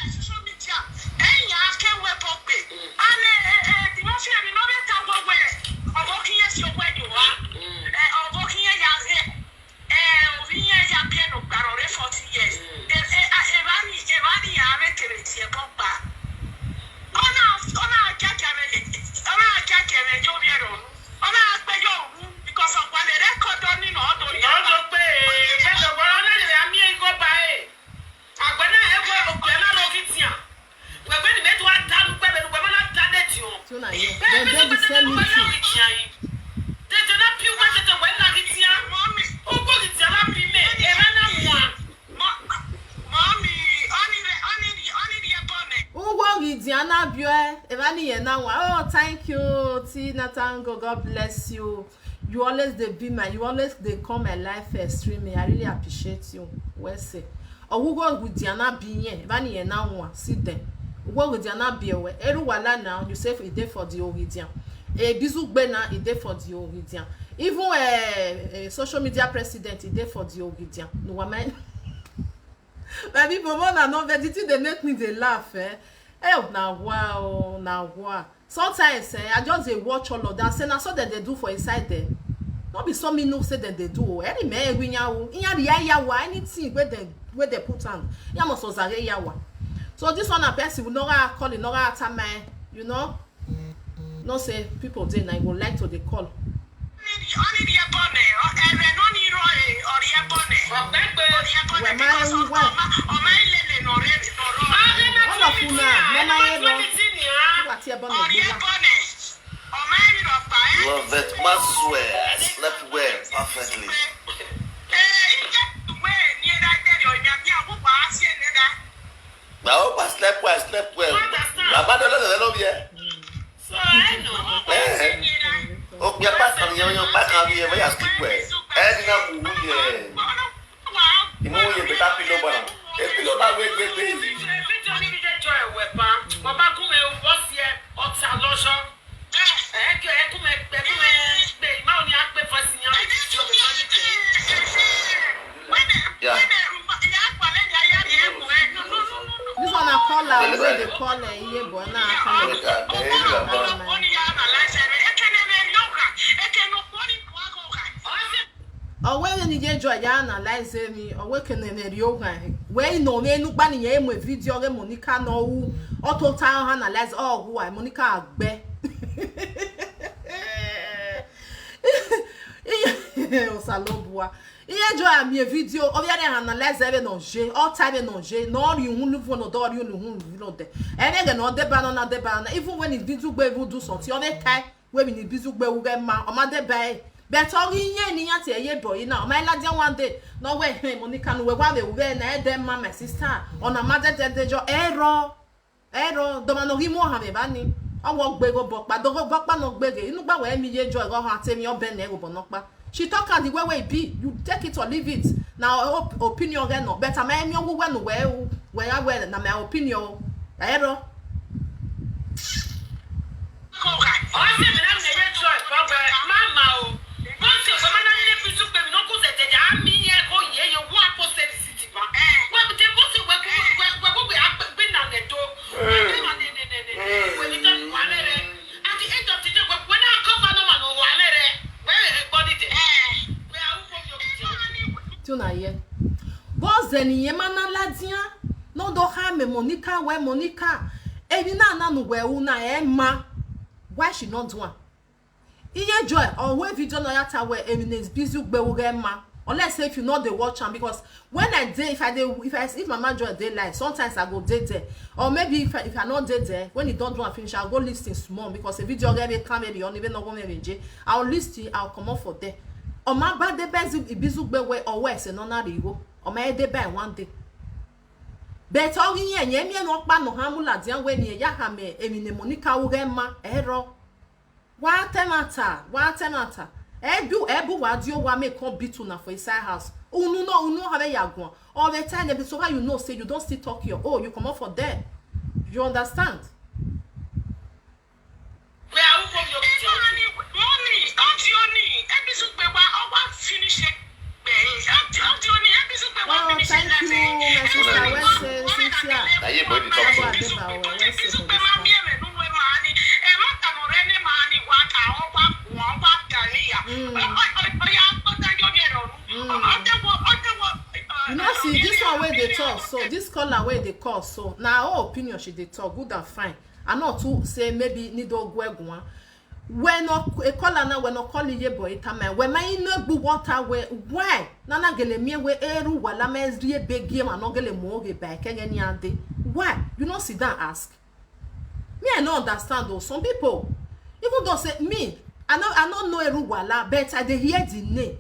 Social media, ẹ̀yin akẹwẹ́ bọ́ pé, a lè, ẹ, ẹ, Timothy, èmi náà bẹ ta wẹwẹ, ọ̀bọ kí yẹn ṣe owó ẹ̀yìn wá, ẹ, ọ̀bọ kí yẹn yà rẹ̀. Eh, ovbi iran ya biẹ ne okpia rre forty years. Eh, eh, ah, evba ni, evba ni iran mwẹ kevbe tie ẹbọ kpa. Ọ na, ọ na jaja mwẹ, ọ na jaja mwẹ ye ovbi ẹre unu. Ọ na gbe ye unu, because ọ gualọ record ọni nọ, ọ do ya. Ọ do gbe, eh, vbe dọgbọ, ọ na lele a miẹn igho ba ẹre. Agbẹnẹ ẹvbo okpia na rre Oghidian. Wẹ wẹ ne imẹ do a da ne ugbẹn vbene ugbẹn ma na da ne ediọn. Tuna ye. Bẹẹ Then vbene they be ugbẹn send me na tea. Oghidian yi. Dede na bi uwẹ tete wẹ na Oghidian. Ugbẹn Oghidian na bi mẹ, ẹmwẹ na wan. Mọ-, mọmi, ọni rẹ, ọni rẹ, ọni rẹ ẹbọ nẹ. Ugbẹn Oghidian na biẹ, ẹmwẹ ni yẹn na wan. Oh, thank you, Tina Tango. God bless you. You always dey be my, you always dey come my live, eh, streaming. I really appreciate you. Well said. Ọ wu ugbẹn Oghidian na bi yẹn, evba ni yẹn na wan, see them. Ugbẹn Oghidian na biẹ wẹ, erha uwa la now, you say e dey for the Oghidian. Eh, Bizugbe na, e dey for the Oghidian. Even, eh, eh, social media president, e dey for the Oghidian. No, wa ma-, my people, more na no, but the thing dey make me dey laugh, eh? Eh, na wa o, na wa. Sometimes, eh, I just dey watch all of that. Say na so dem dey do for inside there. No be so me know say dem dey do o. Any man we nya o, iyan ria yawa, anything wey dem, wey dem put hand, iyan must ozaghe yawa. So this one na person we no gha call, no gha attack my, you know. No say people dey na, you go like to dey call. Ọni rhie ẹbọ nẹ, ọ, ẹmwẹ ne ọni rrọọ, ọ rhie ẹbọ nẹ. Ọ rhie ẹbọ nẹ, because ọ, ọ ma, ọ ma lele ne ọ rre, ne ọ rrọọ. All of una, mẹ ma ye rọ. Wa tie ẹbọ nẹ. Ọ rhie ẹbọ nẹ. Ọ ma rhie rhọkpa, eh? Love it, ma swear, I slept well, perfectly. Eh, iye wẹ ni ra dẹrẹ ọ ya mi awuwa si ẹnẹ ra. Na o pa slept well, slept well. Baba de lele lo ye. So, I know. Eh. O pe pa kan ye, o pa kan ye, we ya sleep well. Eh, ni na ku ye. Inu ye better pillow bana. E pillow ba we, we, we. Video ni video joy we pa. Baba kun e wo si e, o ta lọjọ. Ẹ kí ẹ kú mẹ, ẹ kú mẹ pé, ìmá ò ní á pé voice yẹn, ẹ ti di obìnrin náà nìkan. Yeah. This one I call her, wey dey call her, iye boy na, I call her. Ọ wẹ vbene iye joy ya analyze emwi, ọ wẹ kene ne rri oghan. Wẹ i nọ mwẹ enu gba ni yẹn mu video ọghe Monica nọ ru, ọ tota ọ analyze, ọ hu a Monica agbẹ. Iye, Osanobua. Iye joy a miẹn video, ọ vbe rẹn analyze ẹvbo ne ọ ye, ọ ta ẹvbo ne ọ ye, ne ọ rhie uhunmwu ne ọ do rhie uhunmwu ne ọ dẹ. Ẹmwẹ ẹghẹ ne ọ deba nọ na deba nọ na, even when Bizugbe even do something, ọ vbe tae. Wẹ vbene Bizugbe ru ghẹ ma, ọ ma deba ẹre. But ọ ghi yẹn ne iran tie ye boy na, ọ ma ladian one day, ne ọ wẹ, "Hẹn, Monica, ne uwẹ wa vbe ru vbe na, ẹdẹ ma, my sister, ọna ma dẹdẹdẹ jọ, ẹrọ, ẹrọ, dọmwa ne ọ ghi mu ohan mwẹ evba ni." Ọ wẹ ọ gbe ghe obọ ọkpa, do ghe obọ ọkpa ne ọ gbe ghe, inu gba wẹ emi ye joy, ọ ha te emwi ọbẹn nẹ ghe obọ nọkpa. She talk am the way wey e be, you take it or leave it. Na op-, opinion ghẹ nọ, but a ma miẹn ọghe uwẹ ne uwẹ ru, wẹ ya wẹ na my opinion o. Ẹrọ. Ọ sẹ mẹ na miẹn ye joy, but wẹ ma ma o. Wẹ sẹ wẹ ma na lele Bizugbe, mi ne ọ ku zẹdẹ ya mi ye ko ye ye wa ko se ni si ti ba. Wẹ te bo si wẹ ku, wẹ, wẹ ku wẹ a gbe, gbe na nẹ do. Wẹ gbe na nẹ, nẹ, nẹ, nẹ. Wẹ ni ta wa nẹ rẹ. At the end of the day, wẹ, wẹ na cover no man wa nẹ rẹ. Wẹ rẹ gbọ ni dẹ. Wẹ a u ko yo. Tuna ye. Gọzẹ ne irẹn ma na ladian, ne ọ do khama Monica wẹ, Monica, emwi na na ne uwẹ ru na, ẹ ma. Why she not do am? Iye joy, ọ wẹ video nọ ya ta wẹ emwi ne Bizugbe ru ghẹ ma. Unless say if you no dey watch am, because when I dey, if I dey, if I, if Mama Joy dey live, sometimes I go dey there. Or maybe if I, if I no dey there, when e don do am finish, I go listen small, because the video get me camera on, even no go me je. I'll listen, I'll comot for there. Ọ ma ba deba Izu-, Ibizugbe wẹ, ọ wẹ ẹse nọ na rre igho. Ọ ma deba one day. But ọ ghi yẹn, yẹn miẹn ne ọkpa nọ ha mu ladian wẹ ne irẹn ya khama emwi ne Monica ru ghẹ ma, ẹrọ. Wa ta ẹmwata, wa ta ẹmwata. Ẹ bu, ẹ bu wa die owa make come beat una for inside house. Unu no, unu ha vbe ya guan. Ọ vbe ta ẹnẹ, so how you know say you don still talk your own, you comot for there. You understand? Where are we going to Mommy, don't you need? Ebizugbe wa, ọ wa finish egbe. Don't you need? Ebizugbe wa Oh, finish thank egbe. You, my sister. Well said, Cynthia. Na ye boy dey talk so. Ebizugbe ma mi eme nu we ma ni. E ma ta no re ne ma ni wa ta, ọ wa, ọ wa ta ni ya. Mm. Ọ, ọ, ọ, ọ ya, ọ ta yo ye ro. Mm. Ọ, ọ te wo, ọ te wo, uh, You know, see, this one wey dey talk so, this caller wey dey call so, na her opinion she dey talk, good and fine. I no too say maybe need to go eguan. When no, a caller now, when no call ye boy, it time, when my no gbu water, where, why? Nana gele me we eru wala me ri ebe gi ma no gele mo ge ba ke ngeni ade. Why? You no sit down ask. Me, I no understand though. Some people, even though say me, I no, I no know Eru Wala, but I dey hear the name.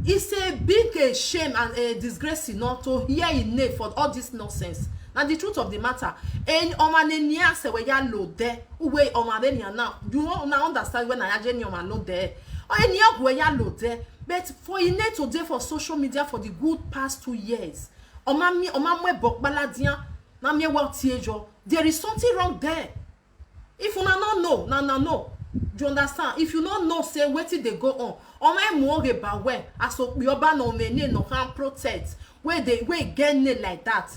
It's a big, eh, shame and a disgrace, you know, to hear his name for all this nonsense. Na the truth of the matter. And ọmọ ne nia se we ya lo de, uwe ọmọ re nia now. You won't now understand when I aje ni ọmọ lo de. Or enia we ya lo de. But for his name to dey for social media for the good past two years. Ọmọ mi, ọmọ mu ẹbọ kpaladian, na mi ẹwẹ tie yọ. There is something wrong there. If una no know, na una know. You understand? If you no know say wetin dey go on, ọmọ emu oghe ba wẹ, as okpioba na ọmọ ene no can protect, wey dey, wey get name like that.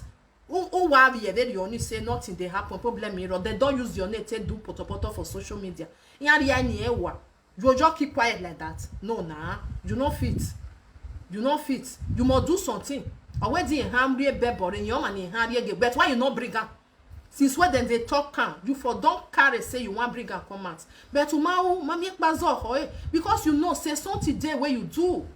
U, u wa vbe ye vbe rhie ọni say nothing dey happen, problem iro. They don use your name take do potopoto for social media. Iran ria ni ewa. You just keep quiet like that. No, nah. You no fit. You no fit. You must do something. Already in hand, real bebo, in your money, in hand, real. But why you not bring am? Since when dem dey talk am, you for don carry say you wan bring am come out. But Umau, mami kpazo ho, eh, because you know say something dey wey you do.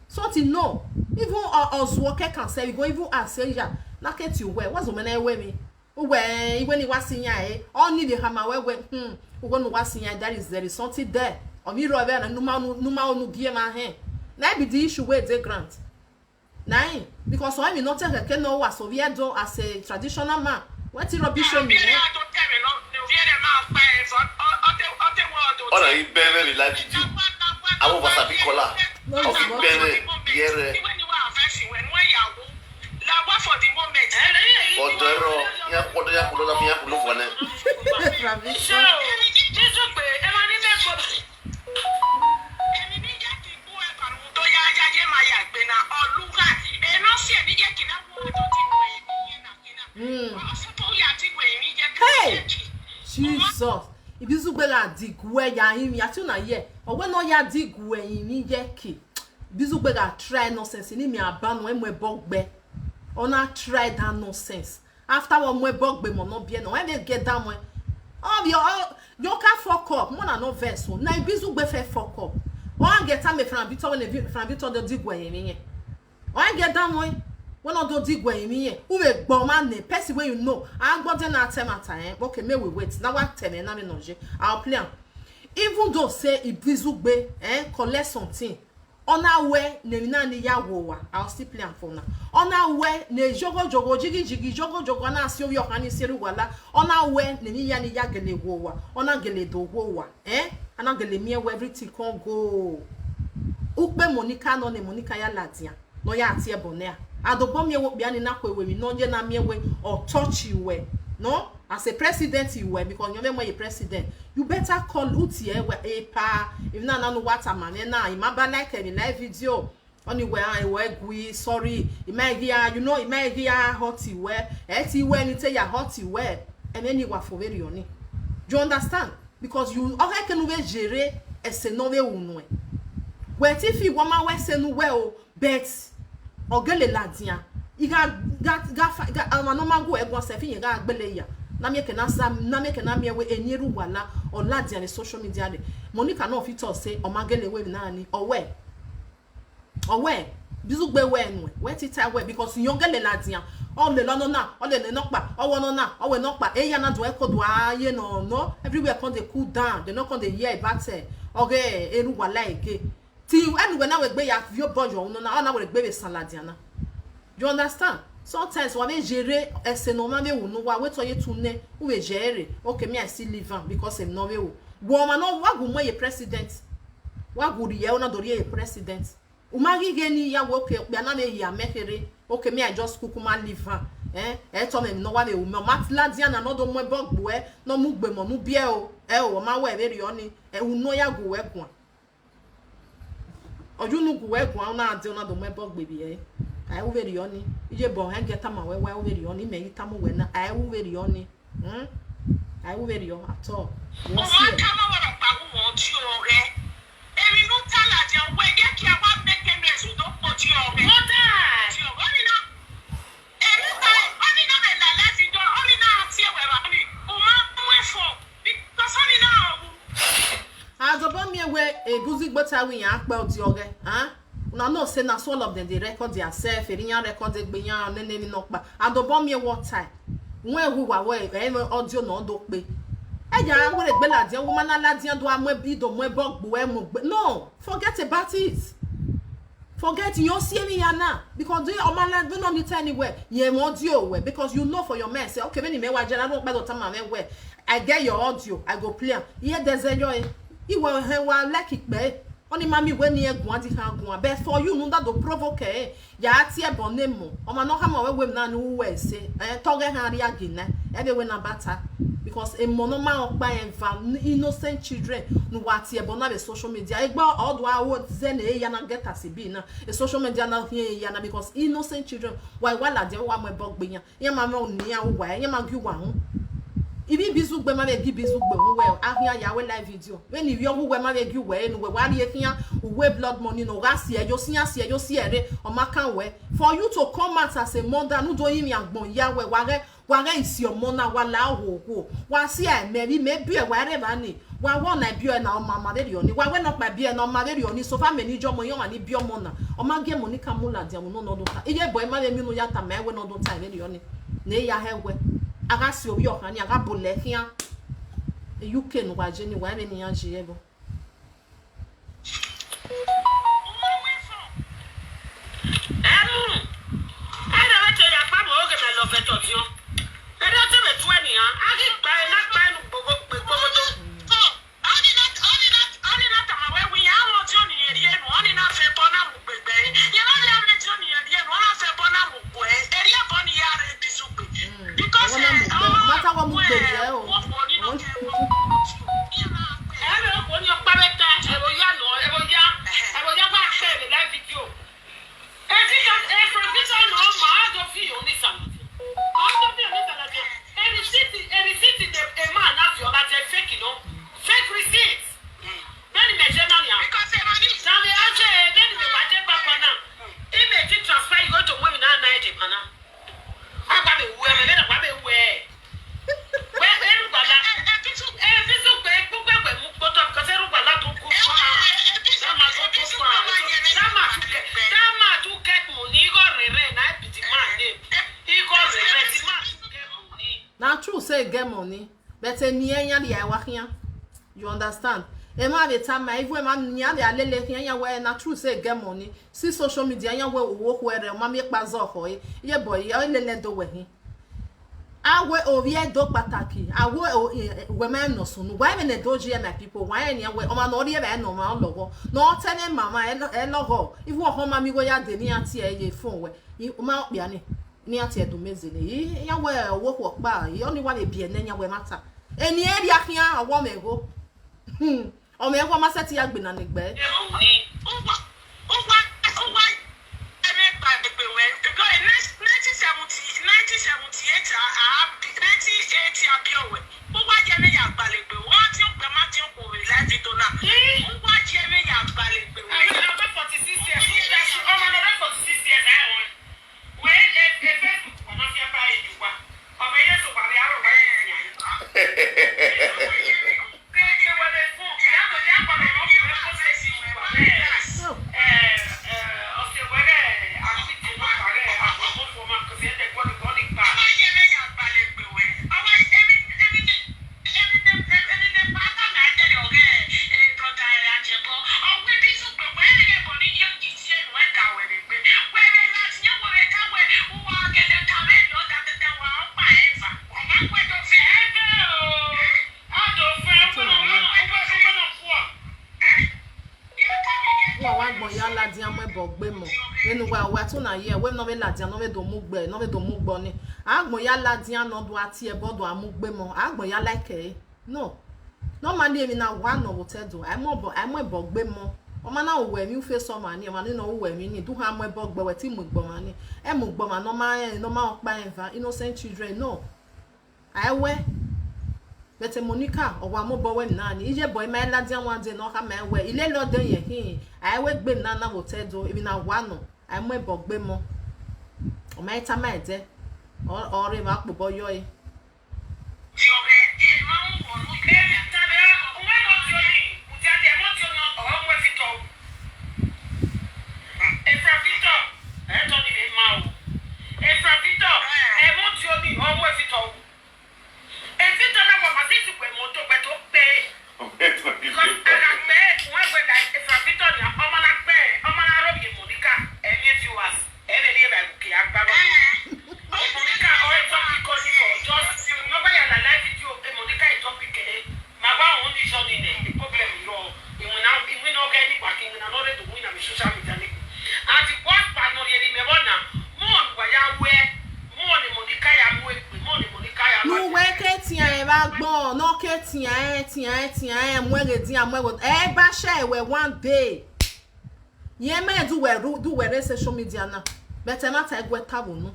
Something no. Even uh, Ozuoke can say, you go even ask say, yeah, na keti uwe. What's the man wey me? Uwe, iwe ni wa si yan, eh? Oni dey hama we we. Hmm. Uwe nu wa si yan, there is, there is something there. Omi ro ebe na numa onu, numa onu gie ma hen. Na be the issue wey dey ground. Na him, because when we not take keke no was so we do as a traditional man. What rubbish on me, eh? Ọ na i bẹrẹ vbe live video. Avbe ọvbasa bi kọla. No, it's not. Ọ fi bẹrẹ yẹrẹ. Ọdọ ẹrọ, ya kpọdọ, ya kpọdọ, ya kpọdọ fua nẹ. Rubbish. Mm. Hey! Jesus. Ibizugbe gha digue ya rinmwian, a te na ye. Ọ wẹ ne ọ ya digue rinmwian ye ke. Ibizugbe gha try nonsense, ne imian ba nọ, ẹ mu ẹbọ gbe. Ọ na try that nonsense. After wẹ mu ẹbọ gbe emọ ne ọ biẹ nọ, ọ vbe gie danmwẹ. Ọ vbe, ọ, you can fuck up, mọ na no vex o. Na Ibizugbe fe fuck up. Ọ gha gie tama Frank Victor, wẹ ne Vi-, Frank Victor do digue rinmwian. Ọ gha gie danmwẹ, wẹ ne ọ do digue rinmwian. U vbe gbe ọmwa nẹ, person wey you know. A gbọdọ na ta ẹmwata, eh? Okay, make we wait. Na wa ta ẹmwẹ na me nọ je. I'll play am. Even though say Ibizugbe, eh, collect something, ọ na wẹ ne emwi na ni ya wo owa, I'll still play am for una. Ọ na wẹ ne jogho jogho, jighi jighi, jogho jogho, ọ na si ovbi ọkhan ni sẹ Eru Wala. Ọ na wẹ ne emwi ya ni ya gele wo owa, ọ na gele do wo owa, eh? A na gele miẹn wẹ everything can go. Ukpe Monica nọ ne Monica ya ladian, ne ọ ya tie ẹbọ nẹ a. A dobọ miẹn wẹ okpia ni na khu ru emwi ne ọ ye na miẹn wẹ ọ touch wẹ, no? As a president, you were, because you never a president. You better call Uti, eh, wẹ, epa, if na, na, no, what am I, na, I ma ba like, eh, like video. Only where I were gui, sorry. It might hear, you know, it might hear hot wẹ. Eh, ti wẹ ni te ya hot wẹ. And then you were for very on it. You understand? Because you, okay, can we jere, ese no we unwe. Wẹ ti fi wọ ma wẹ sẹ nu wẹ o, but ọ gele ladian. I gha, gha, gha fa, gha, ọmwa ne ọ ma gu ẹguọn sẹ, fi yẹn gha gbele ya. Na miẹn ke na sa, na miẹn ke na miẹn wẹ eni Eru Wala, ọ ladian vbe social media re. Monica no fit talk say, ọ ma gele wẹ emwi na ni, ọ wẹ. Ọ wẹ, Bizugbe wẹ nuẹn, wẹ tita wẹ, because iyọn gele ladian. Ọ lele ọnọna, ọ lele nọkpa, ọ wẹ ọnọna, ọ wẹ nọkpa. Eya na do ẹko do a ye nọ, no, everywhere come dey cool down. They no come dey hear about, eh, ọghe erhunmwuda ege. Te ẹnuwẹ na wẹ egbe ya viọ obọ yọ unu na, ọ na wẹ egbe vbe san ladian na. You understand? Sometimes wa vbe yerre ẹse ne ọmwa vbe ru ne uwa, wẹ te ọ ye tu nẹ, u vbe ye ẹre. Okay, me, I still leave am because emwi ne ọ vbe ru. Wẹ ọmwa ne wa gu mu ye president. Wa gu rhie, u na do rhie ye president. U ma ghi ghe ne I ya wẹ, okay, okpia na vbe hia mẹ kherhe. Okay, me, I just kuku ma leave am. Eh, ẹ tọ mwẹ emwi ne ọ wa vbe ru mẹ. Ọ ma ladian na ne ọ do mu ẹbọ gbe uẹ, ne ọ mu gbe emọ ne u biẹ o. Ẹ o, ọ ma wẹ vberriọ ni, ẹ, unu ya gu uẹ guan. Ọ ye unu gu uẹ guan, u na dee, u na do mu ẹbọ gbe vbiẹ. A i ru vberriọ ni. Iye bọ hẹn gie tama wẹ, wa i ru vberriọ ni, imẹ i tama uwẹ na, a i ru vberriọ ni. Hmm? A i ru vberriọ at all. Wọ si ẹre. Ọmwa ka ma wẹ rhọkpa gu mwẹ ọdiọ ọghẹ. Emwi ne u ta ladian, wẹ ghẹ kie a wa make noise do kpo ọdiọ ọghẹ. Ọdiọ ọghẹ. Ọni na, emwi ta, ọni na vbe la live video, ọni na tie wẹ vba ni. U ma mu ẹfọn, because ọni na ru. A dobọ miẹn wẹ Ebuzigbe ta wẹ iran kpẹ ọdiọ ọghẹ, a? Una know say na so all of them dey record their self, erha iran record egbe iran, nene emwi nọkpa. A dobọ miẹn wẹ ọ tae. Wẹ uwa wẹ, ẹ, ọdiọ ne ọ do kpe. Ẹ ya wẹ egbe ladian, wẹ ma na ladian do a mu ẹbi do mu ẹbọ gbe uẹ mu gbe. No, forget about it. Forget, you si emwi ya na, because do ọ ma la, do no need tell anywhere. Ye mu audio wẹ, because you know for your mind say, okay, vbene imẹ wa jẹ na, rhunmwuda do tama mwẹ wẹ, I get your audio, I go play am. Iye dẹzẹ yọ e. Iwẹ hẹn wa like ikpẹ. Ọni ma miẹn wẹ ne irẹn guan di khan guan. But for you, ne u da do provoke ẹre, ya tie ẹbọ ne emọ. Ọmwa ne ọ khama wẹ wẹ na ne u wẹ ẹse, eh, te ọ ghẹ khan rria gie na, ẹ vbe wẹ na ba ta. Because emọ ne ọ ma rẹn ọkpa rẹn eva, innocent children, ne uwa tie ẹbọ na vbe social media. Egbe ọ do a ru zẹ ne eya na get as e be na. E social media na khian eya na, because innocent children, wa i wa ladian, wa mu ẹbọ gbe iran. Iran ma mwẹ unu iran ru uwa, iran ma gie uwa ru. Ivbi Ibizugbe ma vbe gie Ibizugbe ru wẹ, a khian ya wẹ live video. Vbene ivbi ọghe uwẹ ma vbe gie uwẹ re ne uwẹ wa rhie khian, uwẹ blood money ne ọ gha si ẹre yo, si iran si ẹre yo, si ẹre, ọ ma kan wẹ. For you to come out as a mother, ne u do rinmwian agbọn ya wẹ, wa ghẹ, wa ghẹ isi ọmọ na, wa la okhuo okhuo. Wa si ẹmẹ vbe imẹ biẹ, wa rre evba ni. Wa wẹ ọna biẹ na, ọ ma ma vberriọ ni. Wa wẹ nọkpa biẹ na, ọ ma vberriọ ni. So far mẹ ne I jọ ọmọ, iran ọmwa ni biẹ ọmọ na. Ọ ma gie Monica mu ladian vbe unu ne ọ do ta. Iye bọ, ima vbe miẹn unu ya tama ẹn wẹ ne ọ do ta vberriọ ni. Ne ya hẹ wẹ. A gha si ovbi ọkhan ni, a gha bolẹ khian. U K ne uwa je ni, wa vbene iran je ẹbọ. Ẹrun, ẹrẹ vbe te ya kpa mu oghe mẹ lọ vẹ tọtiọn. Ẹrẹ te vbe tuẹ nian, a ghi gba ẹre na gba ẹre ne ugbogo gbe gbogodo. Ọni na, ọni na, ọni na tama wẹ wẹ iran ọmọ ọdiọn ne irẹn rhie enu, ọni na vẹ ẹbọ na mu gbe ẹre. Irẹn na rhie avbe ọdiọn ne irẹn rhie enu, ọ na vẹ ẹbọ na mu gbe ẹre. Erriọ ẹbọ ne iran rre Ibizugbe. Because, ẹbọ na mu gbe ẹre. Ọ ma ta wẹ mu gbe ẹre o. Wọ khuọ ni nọ kẹ wọ. Ẹrẹ okhuo ni ọkpa vbe ta, ẹvbo ya nọ, ẹvbo ya, ẹvbo ya wa kẹ vbe live video. Ẹ ti ka, ẹ, from this one on, ma a do fi oni Isama. A do fi oni Isama. A receipt, a receipt the, a man na fi ọba je fake, you know. Fake receipt. Vbene mẹ je na nian. Because emọ ni. Na vbe a je, vbene mẹ wa je kpakpa na. Imẹ ti transfer igho to mu emwi na na ẹdẹ ma na. A gba vbe wu ẹmwẹ, vbene a gba vbe wu ẹre. Wẹ, erhugba la. Ebizugbe, kpukpe wẹ mu kpotọ, because erhugba la do good for am. That man do good for am. That man too get, that man too get money. Igho rẹrẹ na, e be the man name. Igho rẹrẹ, the man too get money. Na true say e get money, but eni iran rhia ẹre wa khian. You understand? Emwa vbe tama, even emwa ne iran vbe a lele khian, iran wẹ na true say e get money. See social media, iran wẹ owo okhuo rre, ọ ma miẹn ekpa zẹ ọkhọ ẹre. Iye bọ, ọ lele do wẹ hin. A wẹ ovbi Ẹdo kpataki, a wẹ o, e, e, wẹ ma nọ sunu. Wa vbene Ẹdo ye, my people, wa rẹn nian wẹ, ọmwa ne ọ rri evbare ne ọmwa ọ lọghọ. Ne ọ tẹ ne mama, ẹ lọ-, ẹ lọghọ. Even ọhọ ma miẹn igho ya de ne iran tie ẹre ye phone wẹ. I, u ma okpia ni, ne iran tie Ẹdo mẹ zẹ nẹ. I, iran wẹ owo okhuo ọkpa, i, ọni wa vbe biẹ nẹ iran wẹ ma ta. Eni erha khian, ọ wẹ ọmọ ẹghẹ. Hmm. Ọmọ ẹghẹ ma sẹtin ya gbe na ne egbe. Uwa, uwa, uwa, ẹmwẹ gba egbe wẹ. Because nineteen seventy, nineteen seventy-eight, a, a, nineteen eighty a bi wẹ. Uwa ye ẹmwẹ ya gba egbe. Wa ti okpẹ ma ti okpẹ vbe live video na. Uwa ye ẹmwẹ ya gba egbe wẹ. Ọmọ na forty-six years. Ọmọ na forty-six years, I want. Wẹ, e, e Facebook, ọmọ fi aba eju wa. Ọmọ ye so wa vbe aro wa ye. Ke, ke wẹ vbe phone, ke a do ya kpọlọ nọ, ke post Facebook wa vbe, eh, Enu wa wa to na ye, wẹ ne ọ vbe ladian, ne ọ vbe do mu gbe, ne ọ vbe do mu gbe ọnii. Agbọn ya ladian ne ọ do a tie ẹbọ do a mu gbe mọ, agbọn ya like ẹre. No. Normally, emwi na wa nọ vbe otọ Ẹdo, a i mu ẹbọ, a i mu ẹbọ gbe mọ. Ọmwa na ru uwẹ emwi, u face ọmwa ni, ọmwa ni nọ ru uwẹ emwi ni, do ha mu ẹbọ gbe wẹ te mu igbe ọmwa ni. Ẹ mu igbe ọmwa ne ọ ma rẹn, ne ọ ma ọkpa rẹn eva, innocent children, no. A i wẹ. But Monica, ọ wa mu obọ wẹ emwi na ni. Iye ẹbọ ima i ladian one day ne ọ khama ẹn wẹ, ilele ọdẹ yẹn khin, a i wẹ egbe emwi na na vbe otọ Ẹdo, emwi na wa nọ, a i mu ẹbọ gbe mọ. Ọ ma i tama ẹdẹ, ọ, ọ rre emwa kpobọ yọ ẹre. Because a gha gbe uwẹ wẹ like Frank Victor nia, ọmọ na gbe, ọmọ na rhovbiẹ Monica, ẹ miẹn viewers, ẹ vbe rhie evba ẹvbo ke a gba vbe. Monica ọre topic ọni, just ne ọ gba ya la live video, e Monica e topic ẹre. Ma wa họn ni yọ ni nẹ, problem yọ. Iwinna, iwinna ọghe ni wa ke iwinna ne ọ rre do winna vbe social media ni. And the worst part ne ọ rhie ne imẹ vbọ na, mọ ne uwa ya wẹ, mọ ne Monica ya mu egbe, mọ ne Monica ya Ne ma uwẹ ke tian ẹre vbe agbọn, ne ọ ke tian ẹre, tian ẹre, tian ẹre, mu ẹghẹ edian, mu ẹghẹ, ẹ ba share wẹ one day. Yẹn mẹ du wẹ ru, du wẹ rre social media na. But ẹmwata ẹguẹ ta vbe unu.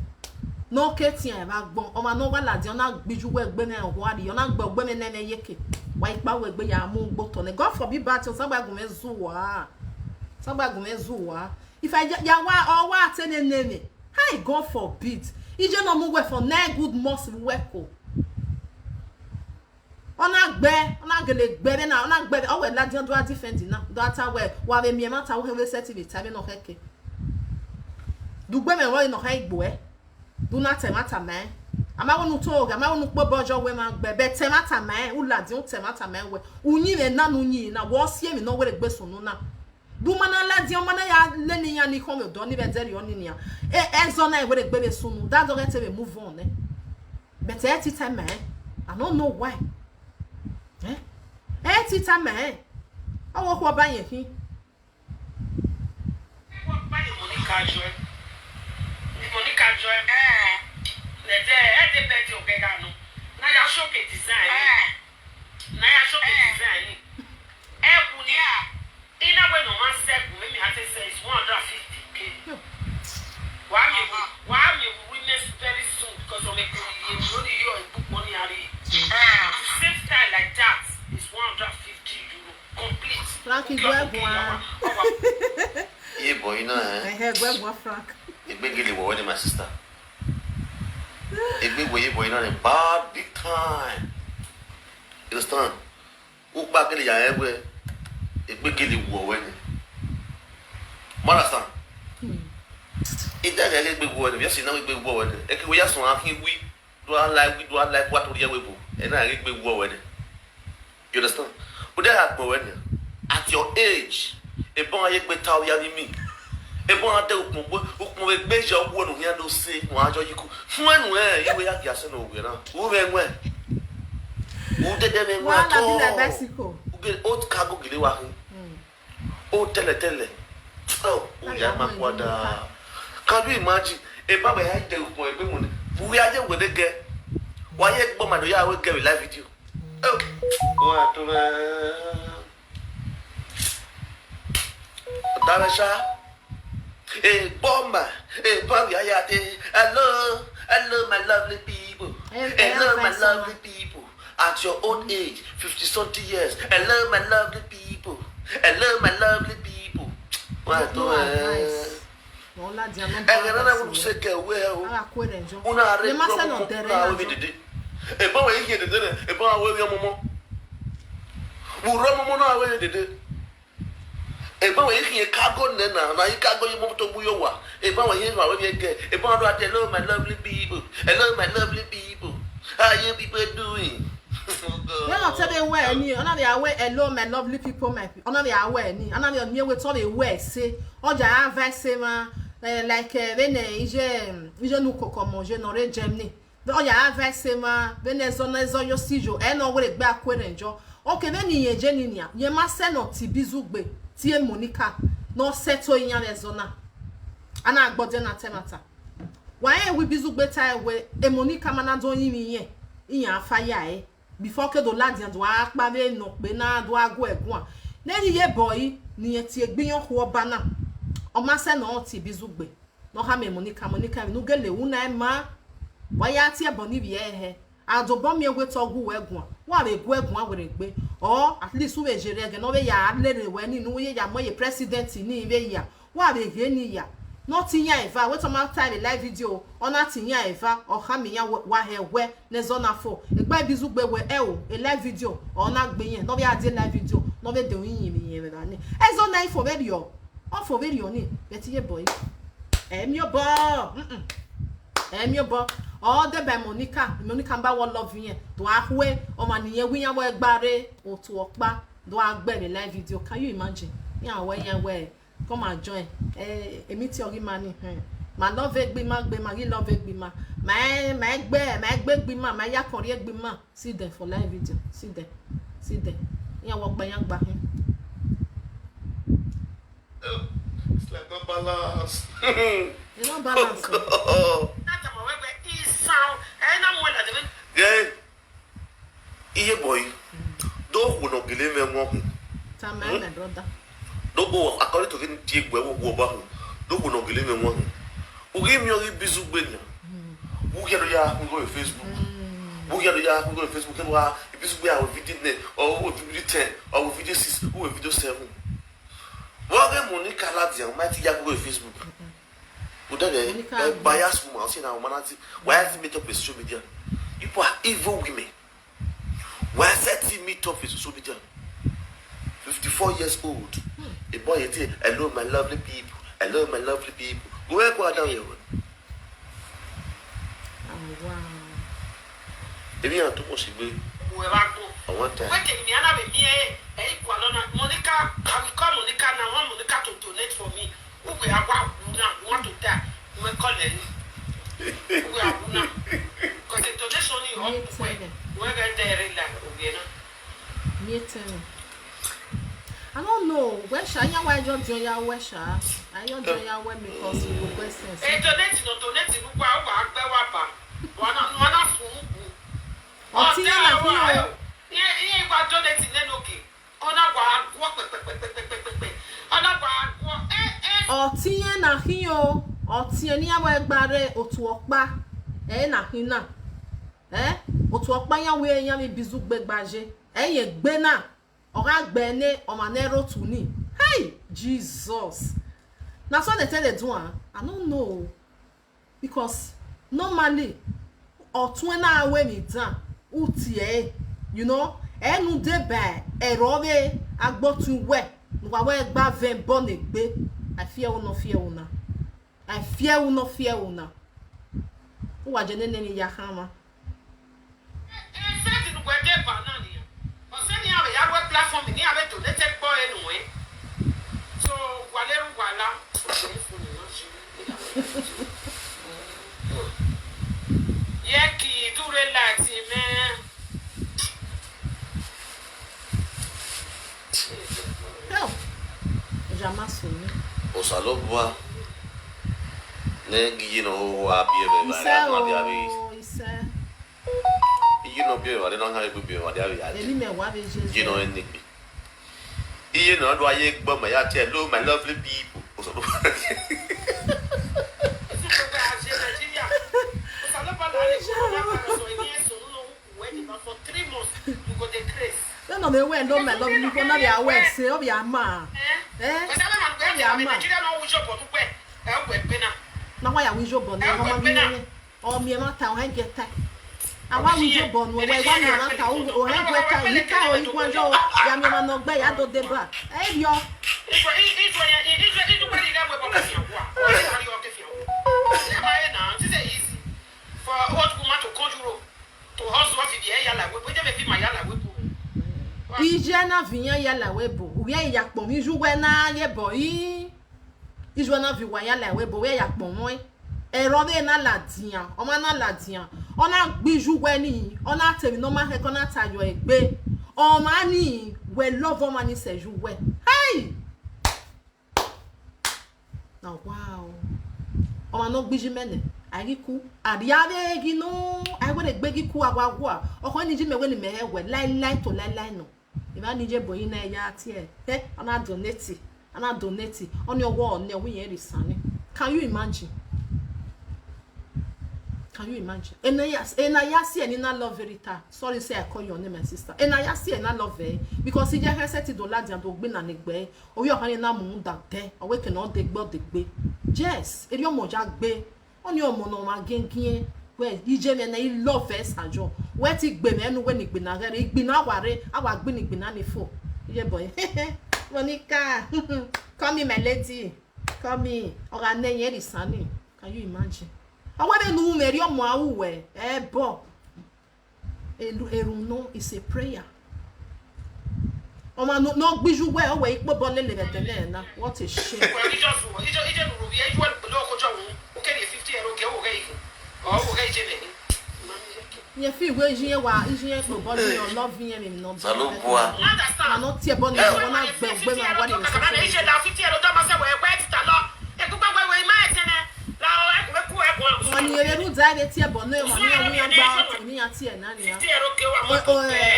Ne ọ ke tian ẹre vbe agbọn, ọmwa ne ọ gha ladian, ọ na gbe iye uwẹ egbe mwẹ ọghuari, ọ na gbe egbe mwẹ nene yeke. Wa ikpa wẹ egbe ya mu ugbo otọ nẹ. God forbid bad thing, Osanobua gu mwẹ zẹ uwa. Osanobua gu mwẹ zẹ uwa. If I ya, ya wa, ọ wa te nene mwẹ. Hi, God forbid. Iye ne ọ mu wẹ for nine good months vbe uwẹ ko. Ọ na gbe, ọ na gele gbe vbe na, ọ na gbe vbe, ọ wẹ ladian do a defend na, do a ta wẹ, wa vbe miẹn ẹmwata, u khe vbe sẹtin vbe ta vbene ọ khẹke. Do ugbe mwẹ rrọọ ne ọ khẹ igbo ẹ, do na ta ẹmwata ma ẹn. A ma wẹ ne u to oghe, a ma wẹ ne u kpobọ yọ wẹ ma gbe, but ta ẹmwata ma ẹn, u ladian, u ta ẹmwata ma ẹn wẹ, uyinmwẹ na ne u yin na, wẹ ọ si emwi ne ọ wẹ rre egbe sunu na. Do ma na ladian, ma na ya lele iran ni khọn vbe odọ ni vbe ẹdẹrriọ ni nian. E, ẹzọ na i wẹ rre egbe vbe sunu, da dọghẹ te vbe move on nẹ. But ẹ i tita ma ẹn. I don't know why. Eh? Ẹ i tita ma ẹn. Ọ wẹ okhuo ọba yẹn khin. Monica joy. Monica joy. Eh. Nẹdẹ, ẹ dẹ bed ọgẹgha nọ. Na ya show ke design. Eh. Na ya show ke design. Ẹ wu ni. I na wẹ ne ọ ma sẹ gu, emi a te sẹ is one hundred fifty K. Wa miẹn, wa miẹn women very soon because ọ mẹ ko ye ro ni yo egbukpọ ni a rri. To save style like that is one hundred fifty euro complete. Frank, okay, guẹ okay, guan. Awa, awa. Ye boy na, eh? Ẹhẹ, guẹ guan, Frank. Egbe gele wọ wẹ ni, my sister. Egbe wẹ ye boy na ni bad big time. You understand? Ukpa kele ya rẹn wẹ egbe gele wọ wẹ ni. You understand? Hmm. Idaghẹ egbe wọ wẹ ni, vbe ẹse na egbe wọ wẹ ni. Eke wẹ ya suẹn akhin wi, do a like wi, do a like wa to rhie ẹvbo ebo. Ẹ na ghe egbe wọ wẹ ni. You understand? But then agbọn wẹ ni, at your age, ebọ a ye egbe ta ovbi avbe imi. Ebọ a de ukpọn gbe, ukpọn vbe egbe ye ọghuẹ ne u khian do se, ne a yọ yi ku. Fuẹn nu rẹn, iwe ya gia sẹ ne ovbi na. U vbe ẹwẹn. U dede vbe ẹwẹn. Wahala be like bicycle. U gele old cargo gele wa khin. Mm. Old tẹlẹtẹlẹ. Oh, u ya ma kua da. Can you imagine? Eba wẹ ya de ukpọn egbe mu ni. U ya ye wẹ de gẹ. Wa ye gbọ ma do ya wẹ gẹ vbe live video. Oh, wa to vẹ. Davesha. Hey, Boma. Hey, Boma, yeah, yeah, hey. Hello. Hello, my lovely people. Hello, hello, my lovely people. At your old age, fifty something years. Hello, my lovely people. Hello, my lovely people. Wa to, eh. No advice. No ladian, no advice. Ẹghẹ na wẹ ne u sẹ kẹ wẹ o. Ara ku ẹre jọ. Una rre problem, una wẹ vbe dede. Eba wẹ i khian dede nẹ, eba wẹ vbe ọmọmọ. Vbe u rre ọmọmọ na wẹ vbe dede. Eba wẹ i khian cargo nẹ na, na i cargo ye moto mu ye owa. Eba wẹ i khian wẹ vbe gẹ. Eba wẹ do a hello my lovely people. Hello my lovely people. How you people doing? Vbene ọ te vbe wẹ ẹre ni, ọ na vbe a wẹ hello my lovely people, my pe-, ọ na vbe a wẹ ẹre ni, ọ na vbe miẹn wẹ te ọ vbe wẹ ẹse, ọ ya a va ẹse mwa, eh, like, eh, vbene iye, iye ne ukoko ọmọ ye ne ọ rre Germany. Ọ ya a va ẹse mwa, vbene ẹzọ na, ẹzọ yo si yo, ẹ ne ọ wẹ rre egbe a ku ẹre jọ. Okay, vbene irẹn ye ni nian, rẹn ma sẹ ne ọ tie Ibizugbe, tie Monica, ne ọ sẹ ẹto iran vbe ẹzọ na. A na gbe ọdẹ na ta ẹmwata. Wa rẹn wẹ Ibizugbe tae wẹ, Monica ma na do rinmwian iran, iran fa ya ẹre. Before ọ ke do ladian do gha kpa vbene ọ kpe na do gha gu ẹre guan. Ne erha iyebo ẹre ne irẹn tie egbe iran okhuo ọba na, ọ ma sẹ ne ọ tie Ibizugbe, ne ọ khama Monica, Monica, emwi ne u gele ru na i ma, wa ya tie ẹbọ ne ivbi ẹre hẹ. A dobọ miẹn wẹ te ọ gu uwẹ guan, wa vbe gu ẹre guan werriegbe, or at least u vbe zerriẹ ẹghẹ ne ọ vbe ya lele ruẹ ni, ne u ye ya mu ye president ni vbe ya, wa vbe ghe ni ya. Ne ọ te iran eva, wẹ te ọ ma ta vbe live video, ọ na te iran eva, ọ khama iran wẹ, wa hẹ wẹ ne ẹzọ na fo. Egbe Ibizugbe wẹ, ẹo, e live video, ọ na gbe irẹn, ne ọ vbe a die live video, ne ọ vbe do rinmwian iran vbe evba ni. Ẹzọ na i fo vberriọ, ọ fo vberriọ ni, but iyebo ẹre, ẹ miẹn obọ, mm-mm. Ẹ miẹn obọ, ọ deba Monica, Monica ba wẹ ọ love irẹn, do gha khue, ọmwa ne irẹn wẹ iran wẹ gba rre otu ọkpa, do gha gbe vbe live video. Can you imagine? Iran wẹ iran wẹ, come and join. Eh, emwi tie ọghe ima ni, hmm. Ma love egbe ima gbe, ma ghi love egbe ima. Ma, ma gbe, ma gbe egbe ima, ma ya kọrriẹ egbe ima. See them for live video. See them. See them. Iran wẹ ọkpa iran gba hin. It's like no balance. E no balance o. Yeah. Iyebo ẹre, do khuo ne ọ gele mwẹ wọn hin. Tama, my brother. Do khuo, according to vbene I tie egbe vbe okhuo ọba hu, do khuo ne ọ gele mwẹ wọn hin. U ghi miẹn ọghe Ibizugbe nian. Vbe u khian do ya khuan igho vbe Facebook? Vbe u khian do ya khuan igho vbe Facebook? Kevbe Ibizugbe a wẹ video nine, ọ wẹ video ten, ọ wẹ video six, ọ wẹ video seven. Vbe ọghe Monica ladian, ma te ya khuan igho vbe Facebook. Ude ghẹ, Monica a biased woman, ọ si na woman na ti, why has he meet up with social media? People are evil women. Why set he meet up with social media? Fifty-four years old. A boy, he say, "Hello, my lovely people. Hello, my lovely people." Go where, go down here. Oh, wow. Maybe I'm too much. Whoever go. I want time. Wait a minute, I have a mere, eh, Monica, I will call Monica now. I want Monica to donate for me. Uwe a wa wu na, you want to die? Uwe call her. Uwe a wu na. 'Cause the donation is up. Uwe get there like, okay, na. Me too. I don't know. Wẹ sha, iran wa jọ diọn ya wẹ sha. A jọ diọn ya wẹ because it go make sense. E donate no donate, uwa, uwa gbe wa ba. Wa na, wa na fun. Ọtẹn na khin o. Iye, iye wa donate nene oke. Ọ na wa guọ kpẹkpẹkpẹkpẹkpẹkpẹ. Ọ na wa guọ, eh, eh. Ọtẹn na khin o. Ọtẹn ne iran wẹ gba rre otu ọkpa. Ẹ na khin na. Eh? Otu ọkpa iran wẹ iran vbe Ibizugbe gba ye. Ẹ i ye egbe na. Ọ gha gbe ne ọmwa ne ẹ rre otu ni. Hey, Jesus. Na so they take dey do am. I no know. Because normally, ọtuẹn na ru emwi dan, u tie ẹre, you know, ẹ ne u deba ẹre, ọ vbe agbọtun wẹ, ne uwa wẹ gba vẹ ẹbọ ne egbe, a fi ẹre ne ọ fi ẹre na, a fi ẹre ne ọ fi ẹre na. Uwa je nene emwi ya khanmwa. Ẹsẹdi ne uwẹ deba na nian, ọ sẹ ne iran vbe ya ru platform ne iran vbe donate ẹkpọ ẹre nuẹn. So, wa lere uwa la. Ye ki dure light mẹ. Hell, Jama Sumi. Osanobua ne gie iye ne ọ wa biẹ vbe evbare, a ma dia vbe. Isẹ o, isẹ. Iye ne ọ biẹ vbe evbare, ne ọ yan egbe biẹ vbe evbare, a dia vbe. Emwi mẹ wa vbe Jesu. Iye ne ọ nọ egbe. Iye ne ọ do a ye egbe, ma ya tie, "Hello, my lovely people." Osanobua. Osanobua la ni corona virus, ọ ni ẹsẹ, ọ ni wedding for three months, you go dey craze. Then on the way, "Hello, my lovely people," na vbe a wẹ ẹse, ọ vbe a ma. Eh? Eh? Ọ vbe a ma. Nigeria no wi job on wẹ. Ẹ wẹ gbe na. Na wa ya wi job on, ọ ma wi. Ọ miẹn ẹmwata, ọ hẹn gie ta. A wa wi job on wẹ, wa miẹn ẹmwata, ọ hẹn gie ta, ika o, iguan yo, ya miẹn ọmwa ne ọ gbe ya do deba. Ẹ vbiọ. For old woman to come Europe to hustle, ọ fi iye ya la webo, ọ fi ma ya la webo. Iye na fi iran ya la webo, u vbe ya kpọnmwẹ iye uwẹ na ye bọ yi. Iye uwẹ na fi uwa ya la webo, u vbe ya kpọnmwẹ. Ẹre ọ vbe na ladian, ọmwa na ladian, ọ na gbe iye uwẹ ni, ọ na ta emwi ne ọ ma khẹke, ọ na ta yọ egbe. Ọmwa ni, wẹ love ọmwa ni sẹ iye uwẹ. Hey! Na wa o. Ọmwa ne ọ gbe iye mẹ nẹ, a i ghi ku. A rhie avbe ghi nọ, a i wẹ ne egbe ghi ku awa gua. Ọkhọ ni iye mẹ wẹ ne imẹ hẹ wẹ, laelae to laelae nọ. Evba ni iye ebo yi na ya tie, hẹ, a na donate, a na donate. Ọni ọwọ nẹ, ọ wẹ irẹn rhie isan ni. Can you imagine? Can you imagine? Ena ya, ena ya si ẹre ne I na love Rita. Sorry say I call your name, my sister. Ena ya si ẹre ne I na love ẹre. Because iye ẹre sẹtin do ladian do gbe na ne egbe ẹre. Ovbi ọkhan ni na mu da dẹ, ọ wẹ ke ne ọ degbe, ọ degbe. Yes, erriọ ọmọ ya gbe. Ọni ọmọ ne ọmwa giẹngiẹn. Wẹ, iye mwẹ nẹ, I love ẹre sa yọ. Wẹ te gbe mwẹ ne uwẹ ne igbe na ghẹ rre, igbe na wa rre, a wa gbe ne igbe na ni fo. Iye boy. Monica, call me my lady. Call me. Ọ gha nẹ irẹn rhie isan ni. Can you imagine? Ọ wẹ vbene u mwẹ erriọ ọmọ a ru wẹ, ẹbọ. Erhunmwu is a prayer. Ọmwa ne ọ gbe iye uwẹ, ọ wẹ ikpobọ lele vbe ẹdẹ nẹ na. What a shame. Yẹn fi wẹ iye wa, iye kpobọ ni ọ love yẹn vbe nọ. Osanobua. Ọmwa ne ọ tie ẹbọ ni ọ na gbe ugbe na wa ni social media. Ọmwa ni ere rhunmwuda vbe tie ẹbọ nẹ, ọmwa ni ọ wẹ iran gba ọtẹn ne iran tie na nia.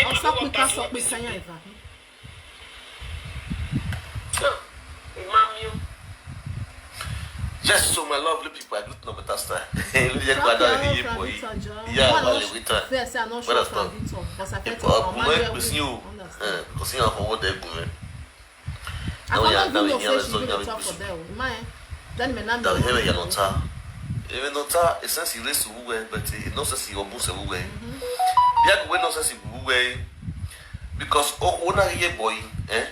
Ọ sọkpika, sọkpika yan eva. Yes, so my lovely people, I greet no better style. Let me just go down here for you. Yeah, well, we time. First, I'm not sure for Victor, but I felt ọmọ ẹgbẹ sí o, because you have forward ẹgùn rẹ. I don't even know say she even dey talk for there. Imagine. Then me na me. That we have a nota. Even nota, a sense he raised to who, but he no sense he obuse who. Yeah, we no sense who. Because okhuo na ghi ye boy, eh?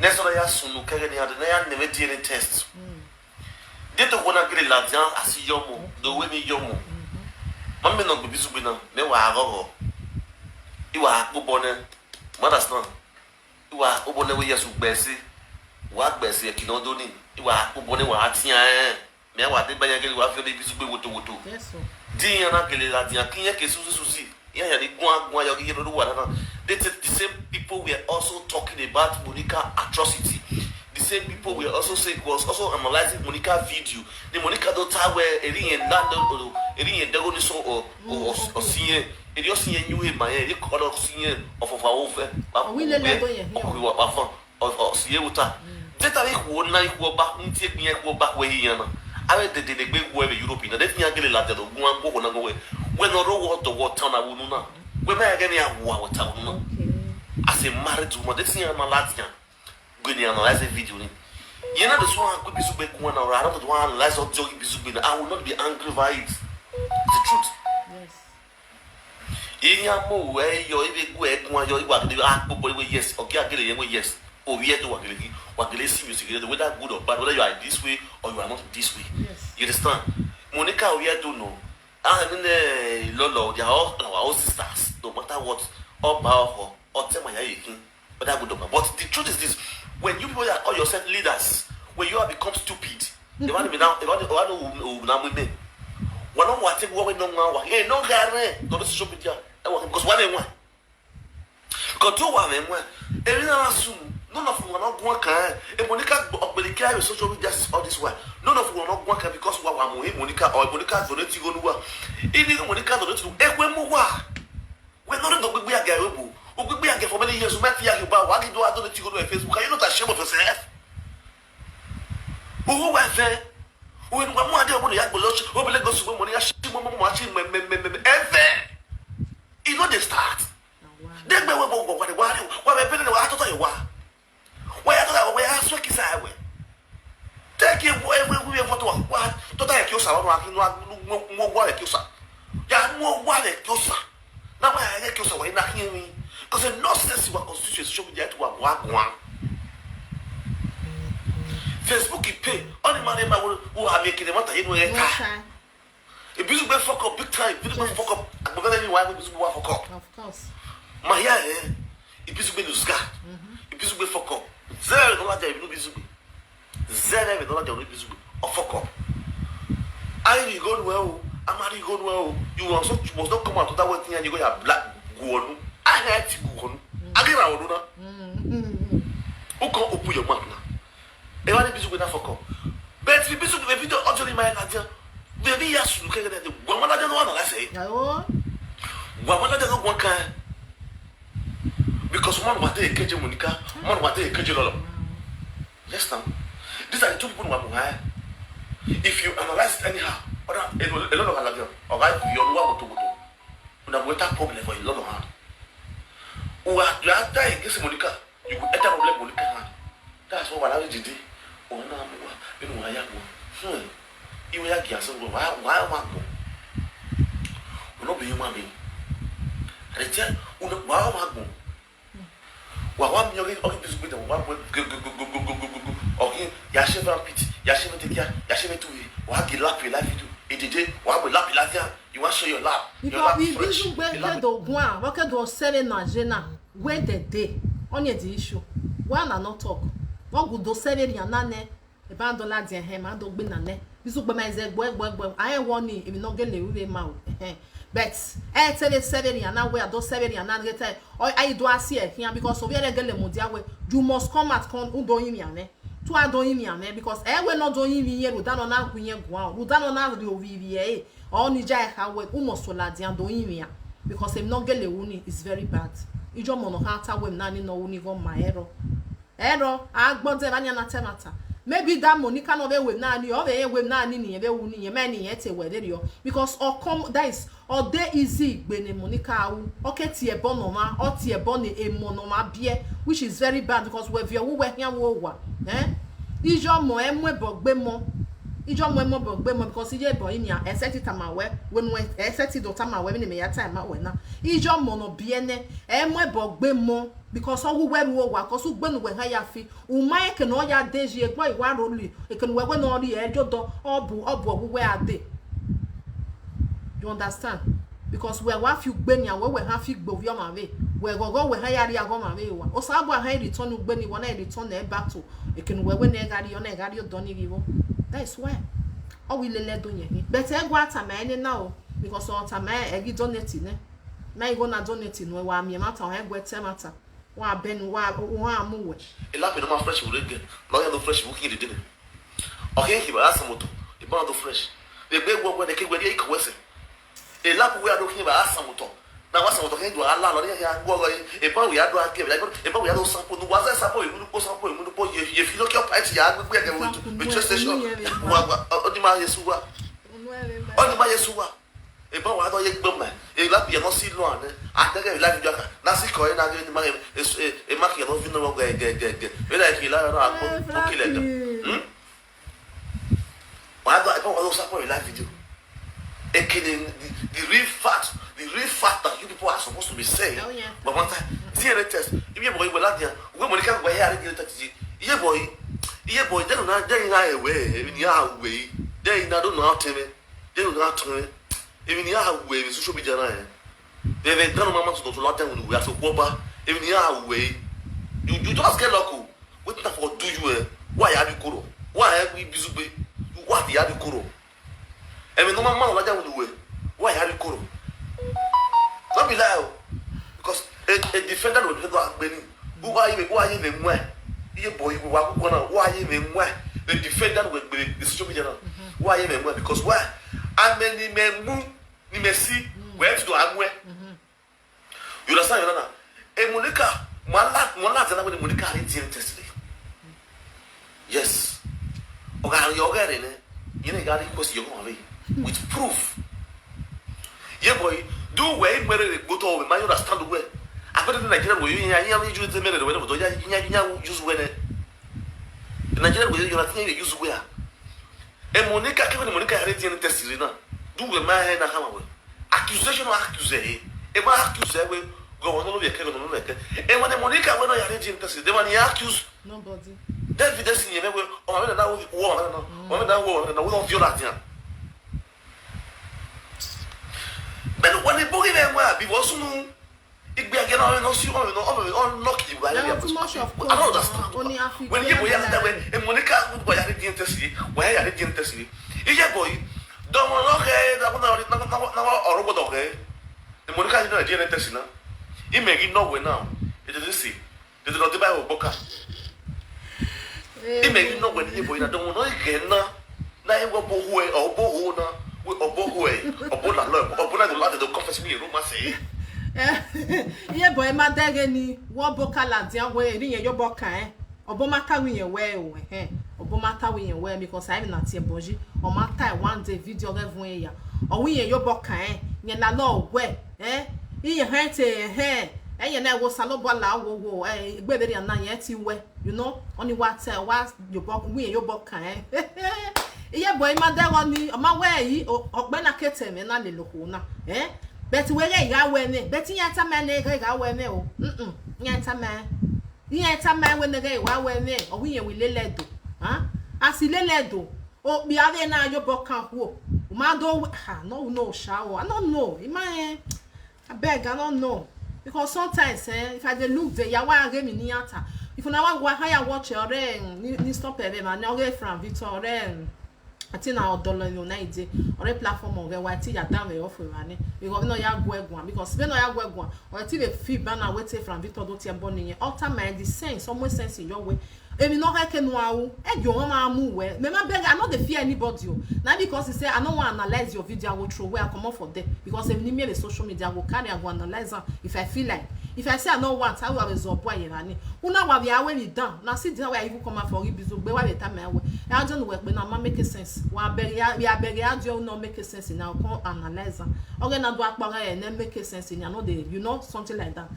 Next one ya sunu kẹghẹ ne iran dẹ, ne iran nẹmwẹ D N A test. Deghẹ okhuo na gele ladian, a si yọ ọmọ, do wẹ emwi yọ ọmọ. Ma mẹ ne ọ gbe Ibizugbe na, mẹ wa ghọghọ. I wa kpobọ nẹ, you understand? I wa kpobọ nẹ wẹ yes, u gbe ẹse, wa gbe ẹse ẹki ne ọ do ni, I wa kpobọ nẹ wa tian ẹn. Mẹ wa deba iran gele wa viọ ne Ibizugbe wotowoto. Yes, sir. Di iran na gele ladian ke iran ke suzi suzi. Iran ya ni guan guan ya ghi ye roro wa nana. They take the same people were also talking about Monica atrocity. The same people were also saying, was also analyzing Monica video. The Monica do ta wẹ eri yẹn na do, eri yẹn dẹgho ni so o, o, o, o si yẹn. Eri ọ si yẹn nyu ema yẹn, eri kọkọ do si yẹn ọfọfọ awofẹ. Ọ wi lele do yẹn hian. Ọkọ wa pa fan. Ọ, ọ si ẹvbo ta. Te ta vbe ikhuo na, ikhuo ọba, n tie egbe iran ikhuo ọba khuẹ iran na. Avbe dede ne egbe wẹ vbe Europe na, de iran gele ladian do guan guọghọ na guọghọ. Wẹ ne ọ rre owa ọdọ wẹ ọtan na vbe unu na. Wẹ ma ẹghẹ ne iran wa wẹ ọtan vbe unu na. Okay. As a married woman, de iran ma ladian. Gbe ne iran analyze video ni. Iran na do sẹ iran gu Ibizugbe guan na, or I don't want analyze audio Ibizugbe na. I will not be angry over it. It's the truth. Yes. Iran mu wẹ yọ, ivbe gu ẹ guan yọ, I wa gele a kpobọ wẹ yes, ọ gia gele yẹn wẹ yes. Ovbi Ẹdo wa gele ghi, wa gele si music Ẹdo, whether good or bad, whether you are this way or you are not this way. Yes. You understand? Monica, Ovbi Ẹdo nọ. Ah, I mean, eh, Lolo, they are all our own sisters, no matter what. Ọba ọhọ, ọtẹn ma ya ye khin, whether good or bad. But the truth is this, when you people that call yourself leaders, when you have become stupid, the one me now, the one, the one who, who now me, one of what take one no one, eh, no guy, eh, on the social media, eh, because one, eh, one. Because two one, eh, one. Every now and soon, none of you are not one kind. Eh, Monica, Monica, social media all this while. None of you are not one kind because we are Monica or Monica donate to you. Even Monica donate to you. Eh, when more. Wẹ ne ọ rre ne ogbigbi a gẹ ẹre obo, ogbigbi a gẹ for many years, u ma fi ya ghe ba, wa ghi do a donate igho ne Facebook, are you not ashamed of yourself? Uwu wẹ vẹ, uwẹ ne uwa mu ade ọmọ ne ya gbele ọchị, obele gosi uwe mọ ne ya shi mọ mọ mọ achi mẹ mẹ mẹ mẹ mẹ ẹvẹ. E no dey start. Degbe wẹ wọ wọ wa wa wa vbe bene wa tota ye wa. Wẹ ya tota wẹ ya sue kisa wẹ. Take away every every photo wa tota ye kiosa wa wa mu wa wa ye kiosa. Ya mu wa ye kiosa. Na wa ye kiosa wa na khin mi. Cause nonsense wa constitution social media to wa wa wa. Facebook pay. Only man ma wo wo ha mi kide mata inu eta. Ibizugbe fuck up big time. Ibizugbe fuck up. Agbẹgẹdẹ ni wa Ibizugbe wa fuck up. Of course. Ma ya eh. Ibizugbe lose guard. Ibizugbe fuck up. Zero no la ja Ibizugbe. Zero no la ja Ibizugbe. O fuck up. I ni go nowhere o. I'm not go nowhere o. You must not, you must not come out that way thing and you go your black guonu. I hate you guonu. I get around now. Who can open your mouth now? Everybody Ibizugbe na fuck up. But Ibizugbe video audio in my head. Sunu kẹgẹdẹ, wa ma ladian ne wa na la sẹ. Ayo. Wa ma ladian ne wa kan. Because one wa de ekeje Monica, one wa de ekeje Lolo. Yes, now. These are the two people who are behind. If you analyze it anyhow, other, a lot of Ladian, or I, you know what to do. Una go enter problem for a lot of hand. Wa, you are dying against Monica. You will enter problem Monica hand. That's why wa la dede. Ọ na mu wa, bene wa ya mu. Hmm. Iwe ya gia so wa, wa wa gbọn. Uno be human being. Rete, uno wa wa gbọn. Wa wa mi ọghe, ọghe business gbede, wa gbọn, go, go, go. Ọghe, ya share fan pit, ya share fan tekia, ya share fan tuwe. Wa gi lap life video. Edede, wa gbọn lap life ya. You wan show your lap. Your lap fresh. Because ibi zugbe ke do guan, wa ke do sẹvbe na je na. Where they dey? Only the issue. Why una no talk? Wa gu do sẹvbe rian na nẹ, eba do ladian ehẹn, ma do gbe na nẹ. Izu gbe ma zẹ gbe, gbe, gbe. A rẹn wẹ ọni, emwi ne ọ gele ru vbe ma o. Ehẹn. But, ẹ te vbe sẹvbe rian na wẹ, a do sẹvbe rian na, ghe te, ọ, a i do a si ẹre khian, because ovbi ẹre gele mudia wẹ, you must come out, come, u do yin mwian mwẹ. Tu a do yin mwian mwẹ, because ẹ wẹ ne ọ do yin mwi yen, rhunmwuda ne ọ na gu iyẹn guan, rhunmwuda ne ọ na rhie ovbi ivbi ẹre. Ọ ni ja ẹre kha wẹ, u must ladian do yin mwian, because emwi ne ọ gele ru ni is very bad. Iye ọmọ ne ọ kha ta wẹ emwi na ni ne ọ ru ni igho ma ẹrọ. Ẹrọ, a gbọ dẹ vbe a nian na ta ẹmwata. Maybe that Monica ne ọ vbe ru emwi na ni, ọ vbe ru emwi na ni ne irẹn vbe ru ni, irẹn ma ne irẹn te wẹ rherriọ. Because ọ come, that is, ọ de easy gbe ne Monica ru. Ọ ke tie ẹbọ ne ọmwa, ọ tie ẹbọ ne emọ ne ọmwa biẹ, which is very bad because wẹ viọ uwu uwẹ khian vbe owa. Eh? Iye ọmọ ẹ mu ẹbọ gbe mọ. Iye ọmọ ẹ mu ẹbọ gbe mọ because iye ẹbọ inian, ẹ sẹtin tama wẹ, wẹ nu ẹ sẹtin do tama wẹ, vbene mẹ ya ta ma wẹ na. Iye ọmọ ne ọ biẹ nẹ, ẹ mu ẹbọ gbe mọ, because ọ wu wẹ ru owa, because ugbenu wẹ ha ya fi, u ma eke ne ọ ya de yi, egbe wa roli, eke ne uwẹ wẹ ne ọ rri ẹdodọ, ọ bu, ọ bu ọghe uwẹ a de. You understand? Because wẹ wa fi ugbe nian, wẹ wẹ ha fi gbe ovbi ọmwa vbe, wẹ ghọghọ wẹ ha ya rrie aghọmwa vbe wa. Osanobua ha return ugbe ni, wẹ na return ẹ back to eke ne uwẹ wẹ ne ẹ gha rrie, ọ na ẹ gha rrie odọ ni ghi vbo. That is why. Ọ wi lele ẹdọ yẹn hin. But ẹ gua tama ẹre nena o, because ọ tama ẹre, ẹ ghi donate nẹ. Ma igho na donate nuẹn, wa miẹn ẹmwata, ọ ha gu ẹre ta ẹmwata. Wa bẹn, wa, wa mu wẹ. Elape ne ọ ma fresh vbe urhe gẹ, ne ọ ya do fresh vbe ukhin dede nẹ. Ọ khian khin vbe a sẹ moto, eba do fresh. Vbe egbe wọ wẹ ne ke wẹ rrie ikọ wẹ sẹ. Elape wẹ a do khian vbe a sẹ moto. Na wa sẹ moto khian do a la lọ, ne ya gu ọghọ ye. Eba wẹ ya do a kẹ, eba wẹ ya do sample, ne wa zẹ sample, emu kpo sample, emu kpo ye, ye fi lo ke ọ pa iti ya gbe gbe ẹgẹ vbe train station. Wa, wa, ọ, ọ ni ma Yesu wa. Ọ ni ma Yesu wa. Eba wa do ye gbe ma, e la bi no si lo ane. A te ke la video ka. Na si ko e na ge ni ma e, e, e ma ki no vi no ge, ge, ge, ge. We la ki la no a ko, ko ki le do. Hmm? Wa do, eba wa do sa ko e la video. E kini the, the real fact, the real fact that you people are supposed to be saying. Oh, yeah. But one time, D N A test. If you boy, well, that yeah, we money can go here and get test. Yeah, boy. Yeah, boy. Then na, then na e we, ni a we. Then na do na tell me. Then na tell me. Emwi ne iran ru vbe social media na rẹn, vbe ẹmwẹ dan ne ọ ma ma sunu, ọ tọ ladian wẹ ne uwẹ a sokpan ọba. Emwi ne iran ru vbe ẹre, you, you just get lucky. Wetin that for do you, eh? Wa ya rrie ukoro, wa ya rrie ibi izugbe, wa ya rrie ukoro. Ẹmwẹ ne ọ ma ma ladian wẹ ne uwẹ, wa ya rrie ukoro. No be lie o, because a, a defender ne wẹ defender gha gbe ni. Uwa ye, uwa ye vbe muẹn. Iye boy, uwa koko na, uwa ye vbe muẹn. The defender ne wẹ gbe the social media na. Uwa ye vbe muẹn because why? Amẹ ne imẹ mu, ne imẹ si, wẹ ti do a muẹn. You understand, your nana? E Monica, mo la, mo la tena wẹ ne Monica rhie D N A test rre. Yes. Ọ gha rhie ọghẹe rre nẹ, irẹn gha request ye ọmọ rre with proof. Ye boy, do wẹ i mu ẹre rre gbe otọ, wẹ ma understand wẹ. Akpẹdẹ ne Nigeria wẹ, iran, iran use ẹre rre wẹ, iran, iran use wẹ nẹ. Nigeria wẹ, iran use wẹ a. E Monica, kevbe ne Monica ya rhie D N A test rre na, do wẹ ma hẹ na khama wẹ. Accusation ọ accuse ẹre. E ma accuse ẹre wẹ, gọmọ ne ọ vbe kẹ, gọmọ ne ọ vbe kẹ. E ma ne Monica wẹ ne ọ ya rhie D N A test rre, de ma ne accuse. Nobody. Evidence yẹn mwẹ wẹ, ọmọ mwẹ na wo, wo ọmọ mwẹ na, ọmọ mwẹ na wo ọmọ mwẹ na, wẹ ọ viọ ladian. Bẹẹni, wẹ ne ebo ghi mwẹ wẹ abi vbe ọ sunu. Igbe ẹgẹ na, ọ si, ọ, ọ, ọ, ọ lucky vbe a ya. Too much of course. I don't understand. Only Africa. Wẹ ne iye boy ya da wẹ, e Monica, wẹ ya rhie D N A test rre, wẹ ya rhie D N A test rre. Iye boy, dọmọ nọ ghẹ, na, na, na, ọrọgbo dọ ghẹ. E Monica ni na D N A test na. Imẹ ghi nọ wẹ na. It is easy. Dede ne ọ deba ẹre ogbọka. Imẹ ghi nọ wẹ ne iye boy na, dọmọ nọ ghẹ na. Na, wẹ ọbọ ohu ẹ, ọbọ ohu na, wẹ ọbọ Ẹ ma dẹghe ni, wẹ ọbo ka ladian wẹ erha iyẹn ye obọ kan ẹn. Ọbo ma ta wẹ iyẹn wẹ o, ẹhẹn. Ọbo ma ta wẹ iyẹn wẹ, because a i vbe na tie ẹbọ yi. Ọ ma ta one day video ghẹ vuọn ya. Ọ wẹ iyẹn ye obọ kan ẹn, iyẹn lalọ wẹ, ẹn, iyẹn hẹn te, ẹhẹn, ẹyẹn na wo Osanobua la wo wo, ẹ, egbe vberriọ na yẹn ti wẹ, you know, ọni wa ta, wa ye obọ, wẹ iyẹn ye obọ kan ẹn. Iye ẹbọ i ma dẹghe ọni, ọ ma wẹ yi, ọ, ọkpẹ na ke te mwẹ na lele okhuo na, ẹn? But wẹ ghẹ gha wẹ mwẹ, but iran tama ne ghẹ gha wẹ mwẹ o. Mm-mm, iran tama, iran tama wẹ ne ghẹ wa wẹ mwẹ, ọ wẹ iyẹn wẹ lele Ẹdo. As I lele Ẹdo, okpia vbe na ye obọ kan khuo. U ma do, ah, no, no, sha o, I no know, I ma, eh, abeg, I no know. Because sometimes, eh, if I dey look there, ya wa ghe mi ni ata. If una wa, wa haya watch, eh, ọre, mm, ni, ni stop ẹre ma, ni ọghe Frank Victor, ọre, mm, I think na Odolonyo na ide, ọre platform ọghe wa ti ya dan vbe off evba ni. Because vbene ọ ya gu ẹre guan, because vbene ọ ya gu ẹre guan, ọ ti vbe feel bad na wẹ te Frank Victor do tie ẹbọ ni yẹn. Ọ tama the sense, ọ mu sense yọ wẹ. Emwi ne ọ khẹke ne u a ru, ẹ gie ọmwa ma mu wẹ. Mẹ ma bẹghe, I no dey fear anybody o. Na because he say I no wan analyze your video, I go throw away, I comot for there. Because emwi ne I miẹn vbe social media, I go carry, I go analyze am if I feel like. If I say I no want, I will have a zọbua ye rani. Una wa vbe a wẹ emwi dan. Na see the way I even come out for Ibizugbe, wa vbe tama wẹ. I don't know wẹ na ma make sense. Wa bẹghe, ya, ya bẹghe, I don't know make sense now, come analyze am. Ọghe na do akpa ghe ne make sense now, no dey, you know, something like that.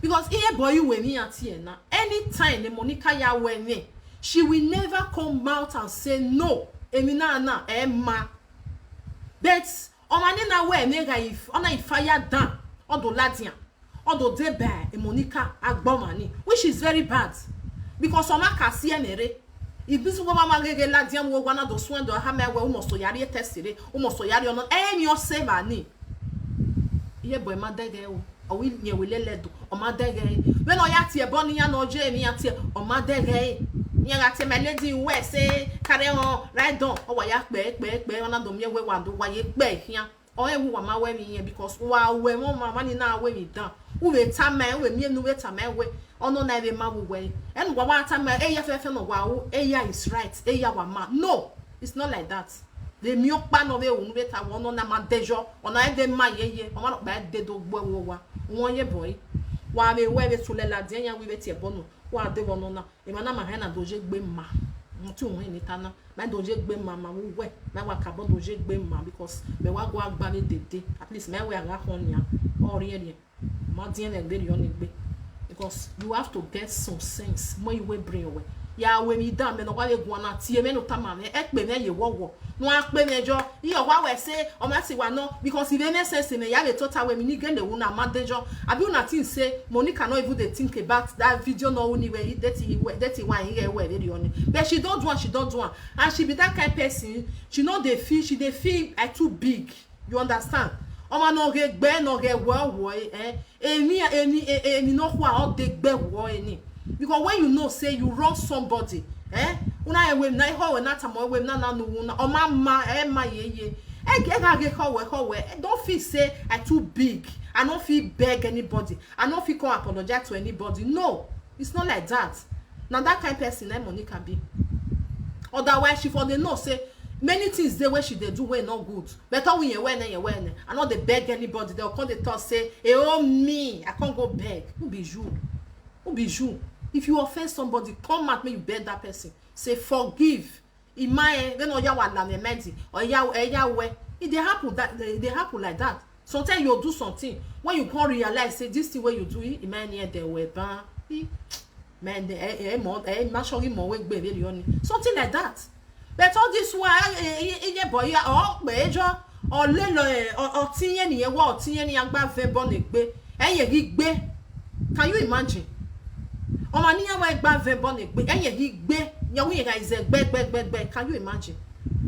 Because iye ẹbọ i wẹ emwi iran tie na. Anytime ne Monica ya wẹ mwẹ, she will never come out and say no. Emwi na na, ẹ ma. But ọmwa ni na wẹ mwẹ gha if, ọ na i fire down, ọ do ladian, ọ do deba Monica agbọn ọmwa ni, which is very bad. Because ọ ma ka si ẹmwẹ rre. Ibizugbe ma ma gheghe ladian vbe owa na do suẹn do a hama wẹ u must ya rhie test rre, u must ya rhie ọnọ, ẹ i miẹn ọse evba ni. Iye ẹbọ i ma dẹghe o, ọ wẹ iyẹn wẹ lele Ẹdo, ọ ma dẹghe ẹre. Vbene ọ ya tie ẹbọ ne iran ne ọ ye emwi iran tie, ọ ma dẹghe ẹre. Iran gha tie my lady wẹ se carry on, ride on, ọ wa ya kpẹ kpẹ kpẹ, ọ na do miẹn wẹ wa do wa ye kpẹ khian. Ọ rẹn wẹ uwa ma wẹ emwi iran, because wa wẹ ẹmwẹ ọmwa ni na wẹ emwi dan. U vbe tama ẹn, u vbe miẹn ne u vbe tama ẹn wẹ, ọnọ na vbe ma vbe uwẹ. Ẹn, uwa wa tama ẹn, eya fẹfẹ ne ọ wa ru, eya is right, eya wa ma. No, it's not like that. Vbe emwi ọkpa ne ọ vbe ru ne u vbe ta wẹ ọnọ na ma dẹyọ, ọna ẹdẹ ma yeye, ọmwa nọkpa ẹdẹ do gbe ẹvbo owa, wọn ye bọe. Wa vbe wẹ vbe sẹ ladian iran wẹ i vbe tie ẹbọ nọ, wa de vbe ọnọ na, emwa na ma hẹn na do ye gbe ma. Mo ti wọn ni ta na, ma do ye gbe ma, ma vbe uwẹ, ma wa kabọ do ye gbe ma, because mẹ wa gua gba vbe dede, at least mẹ wẹ a gha khọn nian, ọ rhiẹnrhiẹn. Ma diẹn mwẹ vberriọ ni egbe. Because you have to get some sense. Mo i wẹ brain wẹ. Ya wẹ emwi dan, mẹ ne ọ wa vbe guan na tie mwẹ ne u tama mwẹ, ẹ kpe mwẹ ye wọwọ. Ne u a kpe mwẹ yọ, iye ọ wa wẹ se, ọ ma si wa nọ, because I vbe make sense mwẹ, ya vbe tota wẹ emwi ni gele ru na ma dẹyọ. Abi una think say Monica no even dey think about that video ne ọ ru ni wẹ, that he, that he wa ighe wẹ vberriọ ni. But she don do am, she don do am. And she be that kind person, she no dey feel, she dey feel I too big. You understand? Ọmwa ne ọ ghe gbe, ne ọ ghe wẹ ọwọ, eh? Emwi, emwi, e-, emwi nọkhua ọ de gbe wẹ ni. Because when you know say you wrong somebody, eh? Una ewe na, ekhọe wẹ na tama ewe na na nu una, ọ ma ma, ẹ ma yeye. Ẹ gha ghe ekhọe wẹ, ekhọe wẹ, don't feel say I too big. I no fit beg anybody. I no fit come apologize to anybody. No, it's not like that. Na that kind person na Monica be. Otherwise, she for dey know say many things dey wey she dey do wey no good. But ọ wẹ iyẹn wẹ nẹ, iyẹn wẹ nẹ. I no dey beg anybody. Dem come dey talk say, "Eh, oh me, I can't go beg." Who be you? Who be you? If you offend somebody, come out make you beg that person. Say, "Forgive." I ma rẹn, vbene ọ ya wa la mwẹ mind, ọ ya, ẹ ya wẹ. It dey happen that, it dey happen like that. Sometimes you do something, when you come realize say this thing wey you do, i, i ma rẹn ni ẹdẹ wẹ ban. I, ma ẹdẹ, ẹ, ẹ, mọ, ẹ, ma sọghe mọ wẹ egbe vberriọ ni. Something like that. But all this one, ẹ, ẹ, ẹ, iye ẹbọ ya, ọ kpe ejo, ọ lele, ẹ, ọ, ọ tin iyẹn ne irẹn wa, ọ tin iyẹn ne iran gba vẹ ẹbọ ne egbe. Ẹ yẹn ghi gbe. Can you imagine? Ọmwa ne iran wa gba vẹ ẹbọ ne egbe, ẹ yẹn ghi gbe. Yẹn wẹ iran gha zẹ gbe, gbe, gbe, gbe. Can you imagine?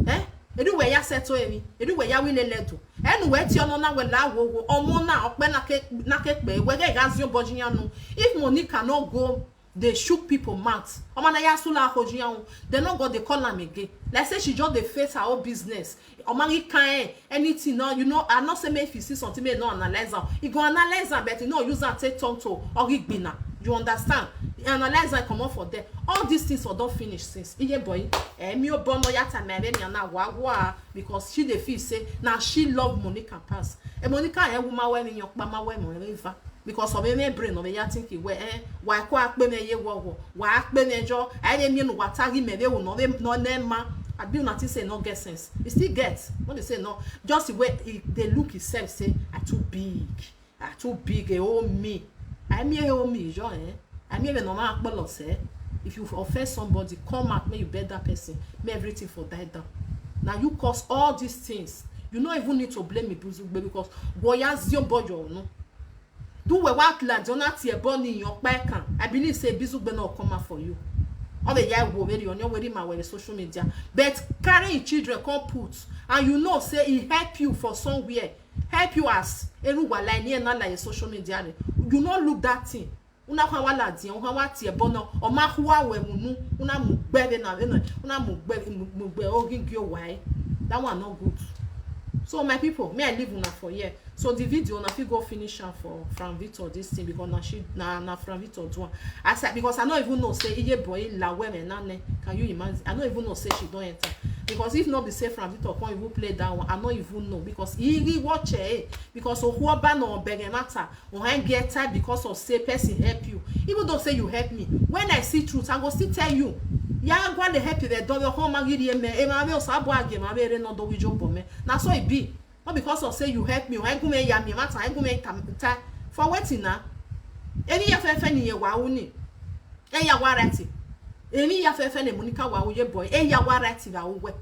Eh? Erha uwẹ ya sẹtin emwi, erha uwẹ ya wẹ lele Ẹdo. Ẹ ne uwẹ tie ọnọ na wẹ la wo wo, ọmọ na, ọkpẹ na ke, na ke kpẹ, wẹ ghẹ gha ziẹn obọ yi iran nu. If Monica no go dey shook people mouth, ọmwa na ya sula akho yi iran ru, dem no go dey call am again. Like say she just dey face her own business. Ọ ma ghi kan ẹn, anything now, you know, I no say make, if you see something, make you no analyze am. You go analyze am, but you no use am take turn to ọghe igbina. You understand? You analyze am, comot for there. All these things for don finish since. Iye boy, eh, emwi obọ ne ọ ya tama ẹre nian na wa wa, because she dey feel say na she love Monica pass. Eh, Monica, eh, woman, wẹ emwi yan ọkpa ma wẹ emwi eva. Because ọ vbe mwẹ brain, ọ vbe ya think wẹ, eh, wa ko a kpe mwẹ ye wọwọ, wa kpe mwẹ jọ, a i vbe miẹn ne uwa ta ghi mẹ vbe ru ne ọ vbe nọ nẹ ma. I be una think say e no get sense. E still get, no be say no. Just the way e dey look himself say, "I too big, I too big, e owe me." A i miẹn e owe me yọ, eh? A i miẹn vbene ọ ma kpọlọ sẹ. If you offend somebody, come out, make you beg that person, make everything for die down. Na you cause all these things. You no even need to blame Ibizugbe, because wẹ ya zi obọ yọ unu. Do wẹ wa ladian na tie ẹbọ ni yan ọkpa ẹkan. I believe say Ibizugbe no come out for you. Ọ vbe ya wo vberriọ, ọ ni ọ wẹ rhie ima wẹ vbe social media. But carry im children come put, and you know say e help you for somewhere, help you as erha uwa la eni na la ye social media re. You no look that thing. Una khan wa ladian, u khan wa tie ẹbọ na, ọ ma khua wẹ unu, una mu gbe vbe na, vbe na, una mu gbe, mu gbe ogingi owa ẹre. That one no good. So my people, me I leave una for here. So the video na fit go finish am for Frank Victor this thing, because na she, na, na Frank Victor do am. I said, because I no even know say iye boy la wẹ mẹ na nẹ. Can you imagine? I no even know say she don enter. Because if no be say Frank Victor come even play that one, I no even know, because he, he watch it. Because okhuo ba no bẹghe matter, ohan get tight because of say person help you. Even though say you help me, when I see truth, I go still tell you. Ya gualọ help vbe ẹdẹ ọvbehe, ọ ma ghi rhie mẹ, emwa vbe Osanobua gie emwa vbe rre ne ọ do vbe iyobọ mẹ. Na so e be. Not because of say you help me, ohan gu mwẹ ya miẹn matter, ohan gu mwẹ ta, ta. For wetin na? Emwi ya fẹfẹ ne irẹn wa ru ni, e ya wa right. Emwi ya fẹfẹ ne Monica wa ru ye boy, e ya wa right vbe aro wẹ.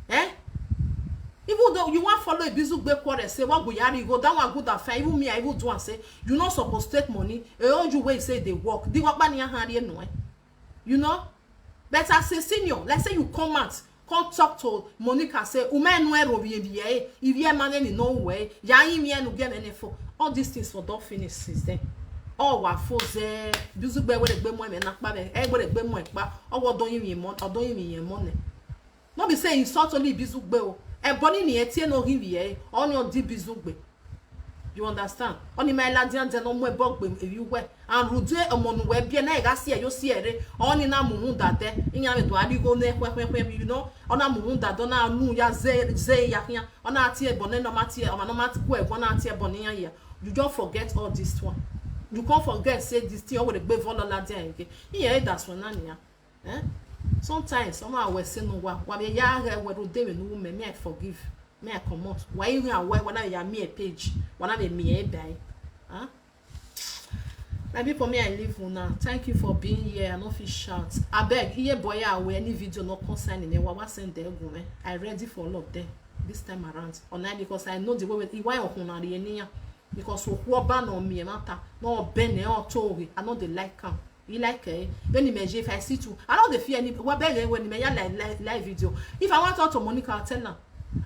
Eh? Even though you wan follow Ibizugbe quarrel, say, "Wa gu ya rhie igho, that one good and fine." Even me, I even do am say, "You no suppose take money." E oju wey e say e dey work, di wa kpa ne iran khan rhie nuẹn. You know? But as a senior, like say you come out, come talk to Monica, say, "U ma nu ẹre ovbi ivbi ẹre, ivbi ẹre ma vbe emwi ne ọ ru ẹre, ya rinmwian ne u gie mwẹ nẹ fo." All these things for don finish since then. Ọ wa fo zẹ, Ibizugbe wẹ rhe gbe mu ẹmwẹ na kpa vbe, ẹ wẹ rhe gbe mu ẹkpa, ọ wẹ ọ do rinmwian emọ, ọ do rinmwian emọ nẹ. No be say insult only Ibizugbe o. Ẹbọ ni ne irẹn tie ne ọ ghi vbiẹ ẹre, ọnii ọ di Ibizugbe. You understand? Ọnii ma ladian dẹ ne ọ mu ẹbọ gbe emwi uwẹ. And rhunmwuda ọmọ ne uwẹ biẹ na, ẹ gha si ẹre yo si ẹre, ọnii na mu rhunmwuda dẹ, iran vbe do a rhie igho nẹ khuẹkhuẹkhuẹ, you know, ọ na mu rhunmwuda dẹ, ọ na nu ya zẹ, zẹ ya khian, ọ na tie ẹbọ ne ọ ma tie, ọmwa ne ọ ma gu ẹguọn na tie ẹbọ ne iran ya. You just forget all this one. You can't forget say this thing, ọ wẹ rhe gbe vọlọ ladian ẹre. Iran ẹre da suẹn na nian. Eh? Sometimes, ọmwa wẹ ẹse ne uwa, wa vbe ya ghẹ wẹ rhunmwuda vbene u ru mẹ, me I forgive, me I comot. Wa i ghian wẹ, wa na vbe ya miẹn page, wa na vbe miẹn ẹre ba ẹre. Huh? My people, me I leave una. Thank you for being here. I no fit shout. Abeg, iye boy ya wẹ any video no concern me, wa wa send them gu mwẹ. I ready for all of them this time around. Ọna because I know the way wey iwa ọkhun na rhie ne iran. Because okhuo ba ne ọ miẹn emwa ta, ne ọ bẹn nẹ, ọ to ghe, I no dey like am. I like ẹre. Vbene imẹ ye, if I see two, I no dey fear any, wa bẹghe wẹ ne imẹ ya live, live, live video. If I wan talk to Monica, I'll tell am.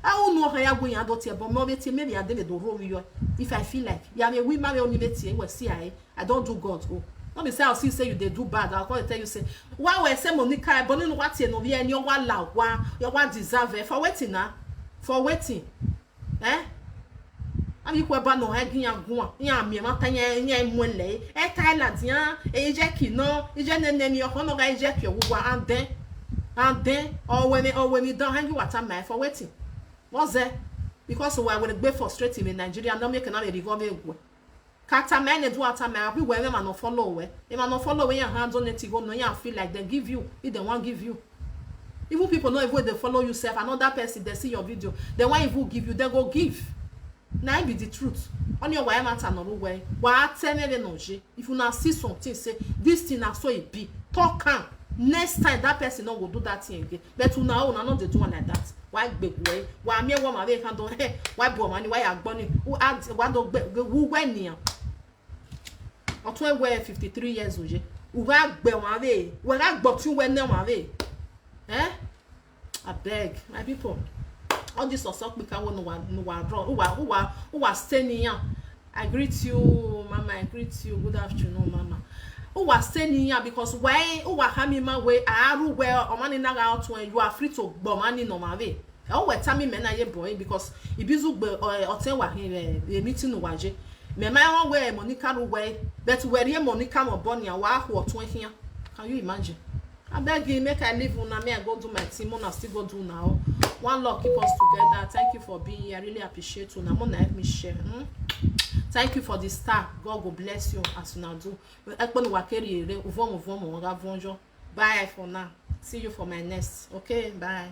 A unu ọkhan ya gu iran do tie ẹbọ, mẹ ọ vbe tie, maybe a de vbe do rho ovbi yọ. If I feel like, ya vbe wi ma vbe oni vbe tie, wẹ si a ẹre. I don do God o. No be say I see say you dey do bad, I come dey tell you say, wa wẹ sẹ Monica ẹbọ ni ne uwa tie ne ovbi ẹre ni, ọ wa la owa, ọ wa deserve ẹre. For wetin na? For wetin? Eh? Avbe ikhuo ba ne ọ hẹ gie iran guan, iran miẹn emwa ta, iran, iran mu ẹlẹ ẹre. Ẹ ta ladian, e Ijeki nọ, iye nene emwi ọkhọ ne ọ gha Ijeki ọghuwa, and then, and then, ọ wẹ emwi, ọ wẹ emwi dan, ọ hẹ gie uwa tama ẹre for wetin? Vbọ zẹ? Because uwa wẹ gbe frustrate vbe Nigeria, ne ọ miẹn ke na vbe rhie igho vbe guẹ. Ka tama ẹre ne, do a tama ẹre, ọ ghi wẹ emwa ne ọ follow wẹ. Emwa ne ọ follow wẹ, iran handle ne te igho nọ, iran feel like they give you, if they wan give you. Even people no even dey follow you sef, another person, they see your video, they wan even give you, they go give. Na im be the truth. Ọnii ọ wa ẹmwata ne ọ rre uwẹ, wa ta ẹmwẹ vbene ọ ye. If una see something say, "This thing na so e be," talk am. Next time, that person no go do that thing again. But una, una no dey do am like that. Wa gbe guẹ, wa miẹn wẹ ọmwa vbe khan dọ, wa bu ọmwa ni, wa ya gbọ ni, u-, a-, wa do gbe, gbe, wu wẹ nian. Ọtuẹn wẹ fifty three years old ye. U gha gbe ọmwa vbe, wẹ gha gbe ọtẹn wẹ ne ọmwa vbe. Eh? Abeg, my people. All this ọsọ kpika wo ne uwa, ne uwa run, uwa, uwa, uwa stay ne iran. I greet you, mama. I greet you. Good afternoon, mama. Uwa stay ne iran because why uwa khama ima wẹ a rre uwẹ, ọmwa ni na gha ọtuẹn, you are free to gbe ọmwa ni ne ọmwa vbe. Ọ wẹ tama imẹ na ye boring because Ibizugbe, eh, ọtẹn wa khin vbe, vbe meeting ne uwa ye. Mẹ ma rẹn wẹ Monica rre uwẹ, but wẹ rhie Monica mwẹ obọ nian, wa khu ọtuẹn khian. Can you imagine? Abeg, make I leave una, me I go do my thing, una still go do una own. One love, keep us together. Thank you for being here. I really appreciate una. Una help me share. Hmm? Thank you for the star. God go bless you as una do. Ẹkpo ne uwa ke rhie rre, uvọnmwẹ uvọnmwẹ ọ gha vuọn yọ. Bye for now. See you for my next. Okay, bye.